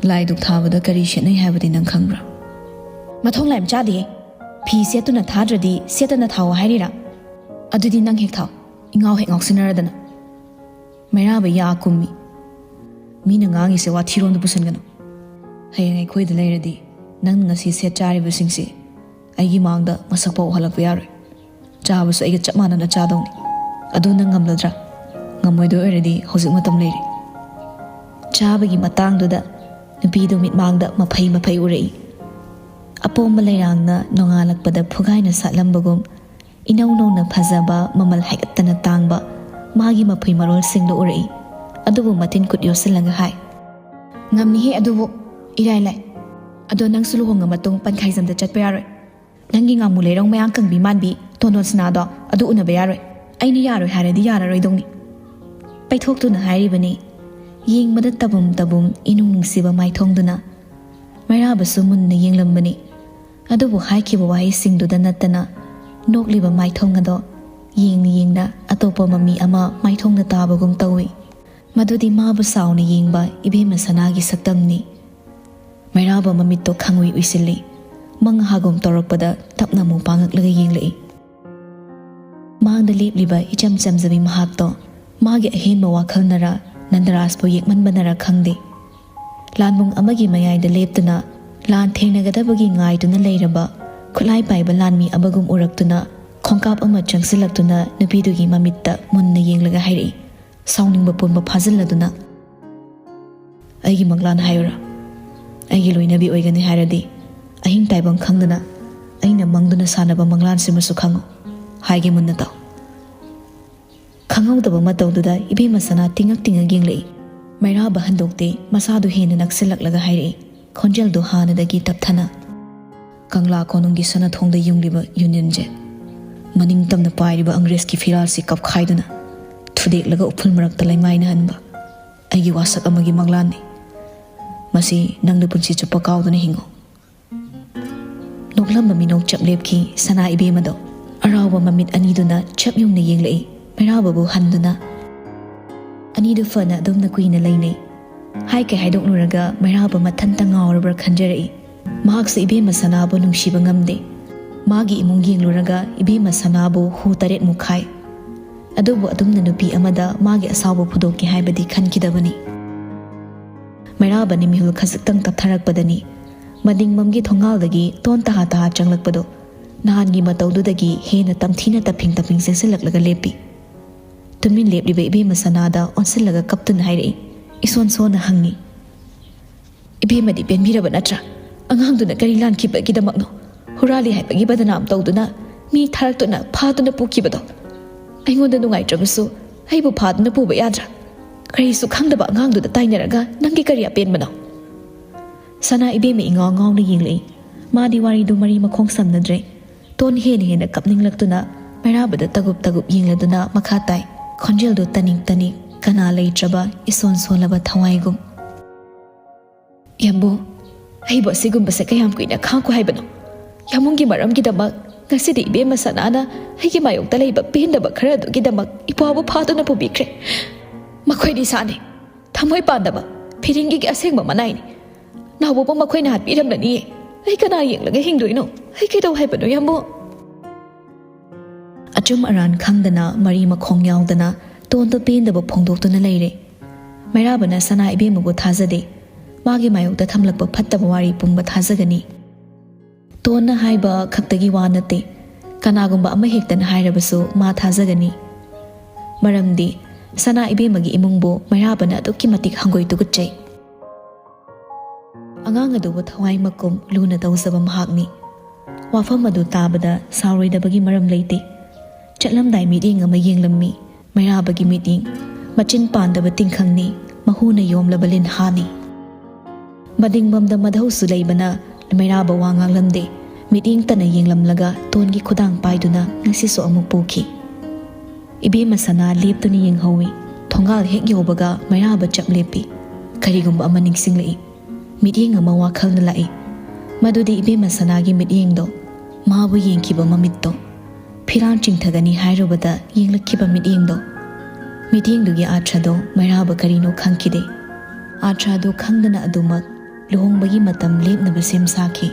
"ꯂꯥꯏ ꯙꯨꯛ ꯊꯥꯕꯗ ꯀꯔꯤ ꯁꯦꯠꯅꯩ ꯍꯥꯏꯕꯗꯤ ꯅꯪ ꯈꯪꯕ꯭ꯔꯥ?" "ꯃꯊꯣꯡ ꯂꯥꯏꯝ ꯆꯥꯗꯦꯍꯦ꯫ ꯐꯤ ꯁꯦꯠꯇꯨꯅ ꯊꯥꯗ꯭ꯔꯗꯤ ꯁꯦꯠꯇꯅ ꯊꯥꯎ ꯍꯥꯏꯔꯤꯔꯥ? ꯑꯗꯨꯗꯤ ꯅꯪ ꯍꯦꯛ ꯊꯥꯎ, ꯏꯉꯥꯎ ꯍꯦꯛ ꯉꯥꯎꯁꯤꯟꯅꯔꯗꯅ꯫" ꯃꯩꯔꯥꯕ ꯌꯥ ꯀꯨꯝꯃꯤ꯫ "ꯃꯤꯅ ꯉꯥꯡꯉꯤꯁꯦ ꯋꯥꯊꯤꯔꯣꯝꯗ ꯄꯨꯁꯤꯟꯒꯅꯨ꯫ ꯍꯌꯦꯡ ꯑꯩꯈꯣꯏꯗ ꯂꯩꯔꯗꯤ ꯅꯪ ꯉꯁꯤ ꯁꯦꯠ ꯆꯥꯔꯤꯕꯁꯤꯡꯁꯤ ꯑꯩꯒꯤ ꯃꯥꯡꯗ ꯃꯁꯛ ꯐꯥꯎ ꯎꯍꯜꯂꯛꯄ ꯌꯥꯔꯣꯏ꯫ ꯆꯥꯕꯁꯨ ꯑꯩꯒ ꯆꯞ ꯃꯥꯟꯅꯅ ꯆꯥꯗꯧꯅꯤ꯫ ꯑꯗꯨ ꯅꯪ ꯉꯝꯂꯗ꯭ꯔꯥ? ꯉꯝꯃꯣꯏꯗꯣꯏ ꯑꯣꯏꯔꯗꯤ ꯍꯧꯖꯤꯛ ꯃꯇꯝ ꯂꯩꯔꯤ꯫" ꯆꯥꯕꯒꯤ ꯃꯇꯥꯡꯗꯨꯗ ꯅꯨꯄꯤꯗꯨ ꯃꯤꯠꯃꯥꯡꯗ ꯃꯐꯩ ꯃꯐꯩ ꯎꯔꯛꯏ꯫ ꯑꯄꯣꯝꯕ ꯂꯩꯔꯥꯡꯅ ꯅꯣꯡꯉꯥꯜꯂꯛꯄꯗ ꯐꯨꯒꯥꯏꯅ ꯁꯥꯠꯂꯝꯕꯒꯨꯝ, ꯏꯅꯧ ꯅꯧꯅ ꯐꯖꯕ, ꯃꯃꯜ ꯍꯥꯏꯒꯠꯇꯅ ꯇꯥꯡꯕ ꯃꯥꯒꯤ ꯃꯐꯩ ꯃꯔꯣꯜꯁꯤꯡꯗꯨ ꯎꯔꯛꯏ꯫ ꯑꯗꯨꯕꯨ ꯃꯇꯤꯟ ꯀꯨꯠ ꯌꯣꯠꯁꯤꯜꯂꯒ ꯍꯥꯏ, "ꯉꯝꯅꯤꯍꯦ, ꯑꯗꯨꯕꯨ ꯏꯔꯥꯏ ꯂꯥꯏ꯫ ꯑꯗꯣ ꯅꯪꯁꯨ ꯂꯨꯍꯣꯡꯉ ꯃꯇꯨꯡ ꯄꯟꯈꯥꯏꯖꯝꯗ ꯆꯠꯄ ꯌꯥꯔꯣꯏ꯫ ꯅꯪꯒꯤ ꯉꯥꯃꯨ ꯂꯩꯔꯧ ꯃꯌꯥꯡ ꯀꯪꯕꯤ ꯃꯥꯟꯕꯤ ꯇꯣꯟꯗꯣꯟ ꯁꯅꯥꯗꯣ ꯑꯗꯨ ꯎꯅꯕ ꯌꯥꯔꯣꯏ꯫ ꯑꯩꯅ ꯌꯥꯔꯣꯏ ꯍꯥꯏꯔꯗꯤ ꯌꯥꯔꯔꯣꯏꯗꯧꯅꯤ꯫" ꯄꯩꯊꯣꯛꯇꯨꯅ ꯍꯥꯏꯔꯤꯕꯅꯤ꯫ ꯌꯦꯡꯕꯗ ꯇꯕꯨꯝ ꯇꯕꯨꯝ ꯏꯅꯨꯡ ꯅꯨꯡꯁꯤꯕ ꯃꯥꯏꯊꯣꯡꯗꯨꯅ꯫ ꯃꯩꯔꯥꯕꯁꯨ ꯃꯨꯟꯅ ꯌꯦꯡꯂꯝꯕꯅꯤ꯫ ꯑꯗꯨꯕꯨ ꯍꯥꯏꯈꯤꯕ ꯋꯥꯍꯩꯁꯤꯡꯗꯨꯗ ꯅꯠꯇꯅ ꯅꯣꯛꯂꯤꯕ ꯃꯥꯏꯊꯣꯡ ꯑꯗꯣ ꯌꯦꯡꯅ ꯌꯦꯡꯅ ꯑꯇꯣꯞꯄ ꯃꯃꯤ ꯑꯃ ꯃꯥꯏꯊꯣꯡꯗ ꯇꯥꯕꯒꯨꯝ ꯇꯧꯏ꯫ ꯃꯗꯨꯗꯤ ꯃꯥꯕꯨ ꯁꯥꯎꯅ ꯌꯦꯡꯕ ꯏꯕꯦꯝꯃ ꯁꯅꯥꯒꯤ ꯁꯛꯇꯝꯅꯤ꯫ ꯃꯩꯔꯥꯕ ꯃꯃꯤꯠꯇꯣ ꯈꯪꯎꯏ ꯎꯏꯁꯤꯜꯂꯤ꯫ ꯃꯪ ꯍꯥꯒꯨꯝ ꯇꯧꯔꯛꯄꯗ ꯇꯞꯅ ꯑꯃꯨꯛ ꯄꯥꯡꯉꯛꯂꯒ ꯌꯦꯡꯂꯛꯏ꯫ ꯃꯥꯡꯗ ꯂꯦꯞꯂꯤꯕ ꯏꯆꯝ ꯆꯝꯖꯕꯤ ꯃꯍꯥꯛꯇꯣ ꯃꯥꯒꯤ ꯑꯍꯦꯟꯕ ꯋꯥꯈꯜꯅꯔ ꯅꯟꯗꯔꯥꯖꯄꯨ ꯌꯦꯛꯃꯟꯕꯅꯔ ꯈꯪꯗꯦ, ꯂꯥꯟꯕꯨꯡ ꯑꯃꯒꯤ ꯃꯌꯥꯏꯗ ꯂꯦꯞꯇꯨꯅ ꯂꯥꯟ ꯊꯦꯡꯅꯒꯗꯕꯒꯤ ꯉꯥꯏꯗꯨꯅ ꯂꯩꯔꯕ ꯈꯨꯠꯂꯥꯏ ꯄꯥꯏꯕ ꯂꯥꯟꯃꯤ ꯑꯃꯒꯨꯝ ꯎꯔꯛꯇꯨꯅ ꯈꯣꯡꯀꯥꯞ ꯑꯃ ꯆꯪꯁꯤꯜꯂꯛꯇꯨꯅ ꯅꯨꯄꯤꯗꯨꯒꯤ ꯃꯃꯤꯠꯇ ꯃꯨꯟꯅ ꯌꯦꯡꯂꯒ ꯍꯥꯏꯔꯛꯏ, ꯁꯥꯎꯅꯤꯡꯕ ꯄꯨꯝꯕ ꯐꯥꯖꯤꯜꯂꯗꯨꯅ꯫ "ꯑꯩꯒꯤ ꯃꯪꯂꯥꯟ ꯍꯥꯏꯌꯨꯔꯥ? ꯑꯩꯒꯤ ꯂꯣꯏꯅꯕꯤ ꯑꯣꯏꯒꯅꯤ ꯍꯥꯏꯔꯗꯤ ꯑꯍꯤꯡ ꯇꯥꯏꯕꯪ ꯈꯪꯗꯅ ꯑꯩꯅ ꯃꯪꯗꯨꯅ ꯁꯥꯟꯅꯕ ꯃꯪꯂꯥꯟꯁꯤꯃꯁꯨ ꯈꯪꯉꯨ꯫ ꯍꯥꯏꯒꯦ ꯃꯨꯟꯅ ꯇꯥꯎ꯫" ꯈꯪꯍꯧꯗꯕ ꯃꯇꯧꯗꯨꯗ ꯏꯕꯦꯝꯃ ꯁꯅꯥ ꯇꯤꯡꯉꯛ ꯇꯤꯡꯉꯛ ꯌꯦꯡꯂꯛꯏ꯫ ꯃꯩꯔꯥꯕ ꯍꯟꯗꯣꯛꯇꯦ, ꯃꯁꯥꯗꯨ ꯍꯦꯟꯅ ꯅꯛꯁꯤꯜꯂꯛꯂꯒ ꯍꯥꯏꯔꯛꯏ, ꯈꯣꯟꯖꯦꯜꯗꯨ ꯍꯥꯟꯅꯗꯒꯤ ꯇꯞꯊꯅ, "ꯀꯪꯂꯥ ꯀꯣꯅꯨꯡꯒꯤ ꯁꯅꯥꯊꯣꯡꯗ ꯌꯨꯡꯂꯤꯕ ꯌꯨꯅꯤꯟꯁꯦ ꯃꯅꯤꯡ ꯇꯝꯅ ꯄꯥꯏꯔꯤꯕ ꯑꯪꯒ꯭ꯔꯦꯖꯀꯤ ꯐꯤꯔꯥꯜꯁꯤ ꯀꯞꯈꯥꯏꯗꯨꯅ ꯊꯨꯗꯦꯛꯂꯒ ꯎꯐꯨꯜ ꯃꯔꯛꯇ ꯂꯩꯃꯥꯏꯅꯍꯟꯕ ꯑꯩꯒꯤ ꯋꯥꯁꯛ ꯑꯃꯒꯤ ꯃꯪꯂꯥꯟꯅꯤ꯫ ꯃꯁꯤ ꯅꯪꯅ ꯄꯨꯟꯁꯤ ꯆꯨꯞꯄ ꯀꯥꯎꯗꯅ ꯍꯤꯡꯉꯨ꯫" ꯅꯣꯛꯂꯝꯕ ꯃꯤꯅꯣꯛ ꯆꯞ ꯂꯦꯞꯈꯤ꯫ ꯁꯅꯥ ꯏꯕꯦꯝꯃꯗꯣ ꯑꯔꯥꯎꯕ ꯃꯃꯤꯠ ꯑꯅꯤꯗꯨꯅ ꯆꯞ ꯌꯨꯡꯅ ꯌꯦꯡꯂꯛꯏ꯫ ꯃꯩꯔꯥꯕꯕꯨ ꯍꯟꯗꯨꯅ ꯑꯅꯤꯗꯨ ꯐꯅ ꯑꯗꯨꯝꯅ ꯀꯨꯏꯅ ꯂꯩꯅꯩ꯫ ꯍꯥꯏꯀꯩ ꯍꯥꯏꯗꯣꯛꯂꯨꯔꯒ ꯃꯩꯔꯥꯕ ꯃꯊꯟꯇ ꯉꯥꯎꯔꯕ꯭ꯔꯥ ꯈꯟꯖꯔꯛꯏ꯫ ꯃꯍꯥꯛꯁꯨ ꯏꯕꯦꯝꯃ ꯁꯅꯥꯕꯨ ꯅꯨꯡꯁꯤꯕ ꯉꯝꯗꯦ꯫ ꯃꯥꯒꯤ ꯏꯃꯨꯡ ꯌꯦꯡꯂꯨꯔꯒ ꯏꯕꯦꯝꯃ ꯁꯅꯥꯕꯨ ꯍꯨ ꯇꯔꯦꯠꯃꯨꯛ ꯈꯥꯏ꯫ ꯑꯗꯨꯕꯨ ꯑꯗꯨꯝꯅ ꯅꯨꯄꯤ ꯑꯃꯗ ꯃꯥꯒꯤ ꯑꯁꯥꯎꯕ ꯐꯣꯡꯗꯣꯛꯀꯦ ꯍꯥꯏꯕꯗꯤ ꯈꯟꯈꯤꯗꯕꯅꯤ꯫ ꯃꯩꯔꯥꯕꯅ ꯃꯤꯍꯨꯜ ꯈꯖꯤꯛꯇꯪ ꯇꯞꯊꯔꯛꯄꯗꯅꯤ ꯃꯅꯤꯡꯂꯣꯝꯒꯤ ꯊꯣꯡꯒꯥꯜꯗꯒꯤ ꯇꯣꯟ ꯇꯍꯥ ꯇꯍꯥ ꯆꯪꯂꯛꯄꯗꯣ ꯅꯍꯥꯟꯒꯤ ꯃꯇꯧꯗꯨꯗꯒꯤ ꯍꯦꯟꯅ ꯇꯝꯊꯤꯅ ꯇꯞꯐꯤꯡ ꯇꯞꯐꯤꯡ ꯆꯦꯟꯁꯤꯜꯂꯛꯂꯒ ꯂꯦꯞꯄꯤ꯫ ꯇꯨꯃꯤꯟ ꯂꯦꯞꯂꯤꯕ ꯏꯕꯦꯝꯃ ꯁꯅꯥꯗ ꯑꯣꯟꯁꯤꯜꯂꯒ ꯀꯞꯇꯨꯅ ꯍꯥꯏꯔꯛꯏ꯫ ꯏꯁꯣꯟ ꯁꯣꯟꯅ ꯍꯪꯉꯤ, "ꯏꯕꯦꯝꯃꯗꯤ ꯄꯦꯟꯕꯤꯔꯕ ꯅꯠꯇ꯭ꯔꯥ? ꯑꯉꯥꯡꯗꯨꯅ ꯀꯔꯤ ꯂꯥꯟꯈꯤꯕꯒꯤꯗꯃꯛꯅꯣ? ꯍꯨꯔꯥꯜꯂꯤ ꯍꯥꯏꯕꯒꯤ ꯕꯗꯅꯥꯝ ꯇꯧꯗꯨꯅ, ꯃꯤ ꯊꯥꯔꯛꯇꯨꯅ ꯐꯥꯗꯨꯅ ꯄꯨꯈꯤꯕꯗꯣ? ꯑꯩꯉꯣꯟꯗ ꯅꯨꯡꯉꯥꯏꯇ꯭ꯔꯕꯁꯨ ꯑꯩꯕꯨ ꯐꯥꯗꯨꯅ ꯄꯨꯕ ꯌꯥꯗ꯭ꯔꯥ? ꯀꯔꯤꯁꯨ ꯈꯪꯗꯕ ꯑꯉꯥꯡꯗꯨꯗ ꯇꯥꯏꯅꯔꯒ ꯅꯪꯒꯤ ꯀꯔꯤ ꯑꯄꯦꯟꯕꯅꯣ?" ꯁꯅꯥ ꯏꯕꯦꯝꯃ ꯏꯉꯥꯎ ꯉꯥꯎꯅ ꯌꯦꯡꯂꯛꯏ꯫ ꯃꯥꯗꯤ ꯋꯥꯔꯤꯗꯨ ꯃꯔꯤ ꯃꯈꯣꯡ ꯁꯝꯅꯗ꯭ꯔꯦ꯫ ꯇꯣꯟ ꯍꯦꯟꯅ ꯍꯦꯟꯅ ꯀꯞꯅꯤꯡꯂꯛꯇꯨꯅ ꯃꯩꯔꯥꯕꯗ ꯇꯒꯨꯞ ꯇꯒꯨꯞ ꯌꯦꯡꯂꯗꯨꯅ ꯃꯈꯥ ꯇꯥꯏ꯫ ꯈꯣꯟꯖꯦꯜꯗꯨ ꯇꯅꯤꯛ ꯇꯅꯤꯛ ꯀꯅꯥ ꯂꯩꯇ꯭ꯔꯕ ꯏꯁꯣꯟ ꯁꯣꯜꯂꯕ ꯊꯋꯥꯏꯒꯨꯝ꯫ "ꯌꯥꯝꯕꯨ, ꯑꯩꯕꯨ ꯑꯁꯤꯒꯨꯝꯕꯁꯦ ꯀꯌꯥꯝ ꯀꯨꯏꯅ ꯈꯥꯡꯈꯣ ꯍꯥꯏꯕꯅꯣ? ꯌꯥꯝꯕꯨꯡꯒꯤ ꯃꯔꯝꯒꯤꯗꯃꯛ ꯉꯁꯤꯗꯤ ꯏꯕꯦꯝꯃ ꯁꯅꯥꯅ ꯑꯩꯒꯤ ꯃꯥꯌꯣꯛꯇ ꯂꯩꯕ ꯄꯦꯟꯗꯕ ꯈꯔ ꯑꯗꯨꯒꯤꯗꯃꯛ ꯏꯄ꯭ꯋꯥꯕꯨ ꯐꯥꯗꯨꯅ ꯄꯨꯕꯤꯈ꯭ꯔꯦ꯫ ꯃꯈꯣꯏꯗꯤ ꯁꯥꯅꯤ, ꯊꯃꯣꯏ ꯄꯥꯟꯗꯕ, ꯐꯤꯔꯤꯡꯒꯤꯒꯤ ꯑꯁꯦꯡꯕ ꯃꯅꯥꯏꯅꯤ꯫ ꯅꯥꯎꯕꯕꯨ ꯃꯈꯣꯏꯅ ꯍꯥꯠꯄꯤꯔꯝꯂꯅꯤꯌꯦ꯫ ꯑꯩ ꯀꯅꯥ ꯌꯦꯡꯂꯒ ꯍꯤꯡꯗꯣꯏꯅꯣ? ꯑꯩ ꯀꯩꯗꯧ ꯍꯥꯏꯕꯅꯣ, ꯌꯥꯝꯕꯨ?" ꯑꯆꯨꯝ ꯑꯔꯥꯟ ꯈꯪꯗꯅ, ꯃꯔꯤ ꯃꯈꯣꯡ ꯌꯥꯎꯗꯅ ꯇꯣꯟꯗꯣ ꯄꯦꯟꯗꯕ ꯐꯣꯡꯗꯣꯛꯇꯨꯅ ꯂꯩꯔꯦ꯫ ꯃꯩꯔꯥꯕꯅ ꯁꯅꯥ ꯏꯕꯦꯝꯃꯕꯨ ꯊꯥꯖꯗꯦ꯫ ꯃꯥꯒꯤ ꯃꯥꯌꯣꯛꯇ ꯊꯝꯂꯛꯄ ꯐꯠꯇꯕ ꯋꯥꯔꯤ ꯄꯨꯝꯕ ꯊꯥꯖꯒꯅꯤ꯫ ꯇꯣꯟꯅ ꯍꯥꯏꯕ ꯈꯛꯇꯒꯤ ꯋꯥ ꯅꯠꯇꯦ, ꯀꯅꯥꯒꯨꯝꯕ ꯑꯃ ꯍꯦꯛꯇꯅ ꯍꯥꯏꯔꯕꯁꯨ ꯃꯥ ꯊꯥꯖꯒꯅꯤ꯫ ꯃꯔꯝꯗꯤ ꯁꯅꯥ ꯏꯕꯦꯝꯃꯒꯤ ꯏꯃꯨꯡꯕꯨ ꯃꯩꯔꯥꯕꯅ ꯑꯗꯨꯛꯀꯤ ꯃꯇꯤꯛ ꯍꯪꯒꯣꯏ ꯇꯨꯀꯠꯆꯩ꯫ ꯑꯉꯥꯡ ꯑꯗꯨꯕꯨ ꯊꯋꯥꯏ ꯃꯀꯨꯝ ꯂꯨꯅ ꯇꯧꯖꯕ ꯃꯍꯥꯛꯅꯤ꯫ ꯋꯥꯐꯝ ꯑꯗꯨ ꯇꯥꯕꯗ ꯁꯥꯎꯔꯣꯏꯗꯕꯒꯤ ꯃꯔꯝ ꯂꯩꯇꯦ꯫ ꯆꯠꯂꯝꯗꯥꯏ ꯃꯤꯠꯌꯦꯡ ꯑꯃ ꯌꯦꯡꯂꯝꯃꯤ꯫ ꯃꯩꯔꯥꯕꯒꯤ ꯃꯤꯠꯌꯦꯡ, ꯃꯆꯤꯟ ꯄꯥꯟꯗꯕ ꯇꯤꯡꯈꯪꯅꯤ, ꯃꯍꯨꯅ ꯌꯣꯝꯂꯕ ꯂꯤꯟꯍꯥꯅꯤ꯫ ꯃꯗꯤꯡꯕꯝꯗ ꯃꯙꯧꯁꯨ ꯂꯩꯕꯅ ꯃꯩꯔꯥꯕ ꯋꯥ ꯉꯥꯡꯂꯝꯗꯦ꯫ ꯃꯤꯠꯌꯦꯡꯇꯅ ꯌꯦꯡꯂꯝꯂꯒ ꯇꯣꯟꯒꯤ ꯈꯨꯗꯥꯡ ꯄꯥꯏꯗꯨꯅ ꯉꯁꯤꯁꯨ ꯑꯃꯨꯛ ꯄꯨꯈꯤ꯫ ꯏꯕꯦꯝꯃ ꯁꯅꯥ ꯂꯦꯞꯇꯨꯅ ꯌꯦꯡꯍꯧꯏ꯫ ꯊꯣꯡꯒꯥꯜ ꯍꯦꯛ ꯌꯧꯕꯒ ꯃꯩꯔꯥꯕ ꯆꯞ ꯂꯦꯞꯄꯤ꯫ ꯀꯔꯤꯒꯨꯝꯕ ꯑꯃ ꯅꯤꯡꯁꯤꯡꯂꯛꯏ꯫ ꯃꯤꯠꯌꯦꯡ ꯑꯃ ꯋꯥꯈꯜꯅ ꯂꯥꯛꯏ꯫ ꯃꯗꯨꯗꯤ ꯏꯕꯦꯝꯃ ꯁꯅꯥꯒꯤ ꯃꯤꯠꯌꯦꯡꯗꯣ, ꯃꯥꯕꯨ ꯌꯦꯡꯈꯤꯕ ꯃꯃꯤꯠꯇꯣ, ꯐꯤꯔꯥꯟ ꯆꯤꯡꯊꯒꯅꯤ ꯍꯥꯏꯔꯨꯕꯗ ꯌꯦꯡꯂꯛꯈꯤꯕ ꯃꯤꯠꯌꯦꯡꯗꯣ꯫ ꯃꯤꯠꯌꯦꯡꯗꯨꯒꯤ ꯑꯥꯔꯊꯗꯣ ꯃꯩꯔꯥꯕ ꯀꯔꯤꯅꯣ ꯈꯪꯈꯤꯗꯦ꯫ ꯑꯥꯔꯊ ꯑꯗꯨ ꯈꯪꯗꯅ ꯑꯗꯨꯃꯛ ꯂꯨꯍꯣꯡꯕꯒꯤ ꯃꯇꯝ ꯂꯦꯞꯅꯕ ꯁꯦꯝ ꯁꯥꯈꯤ꯫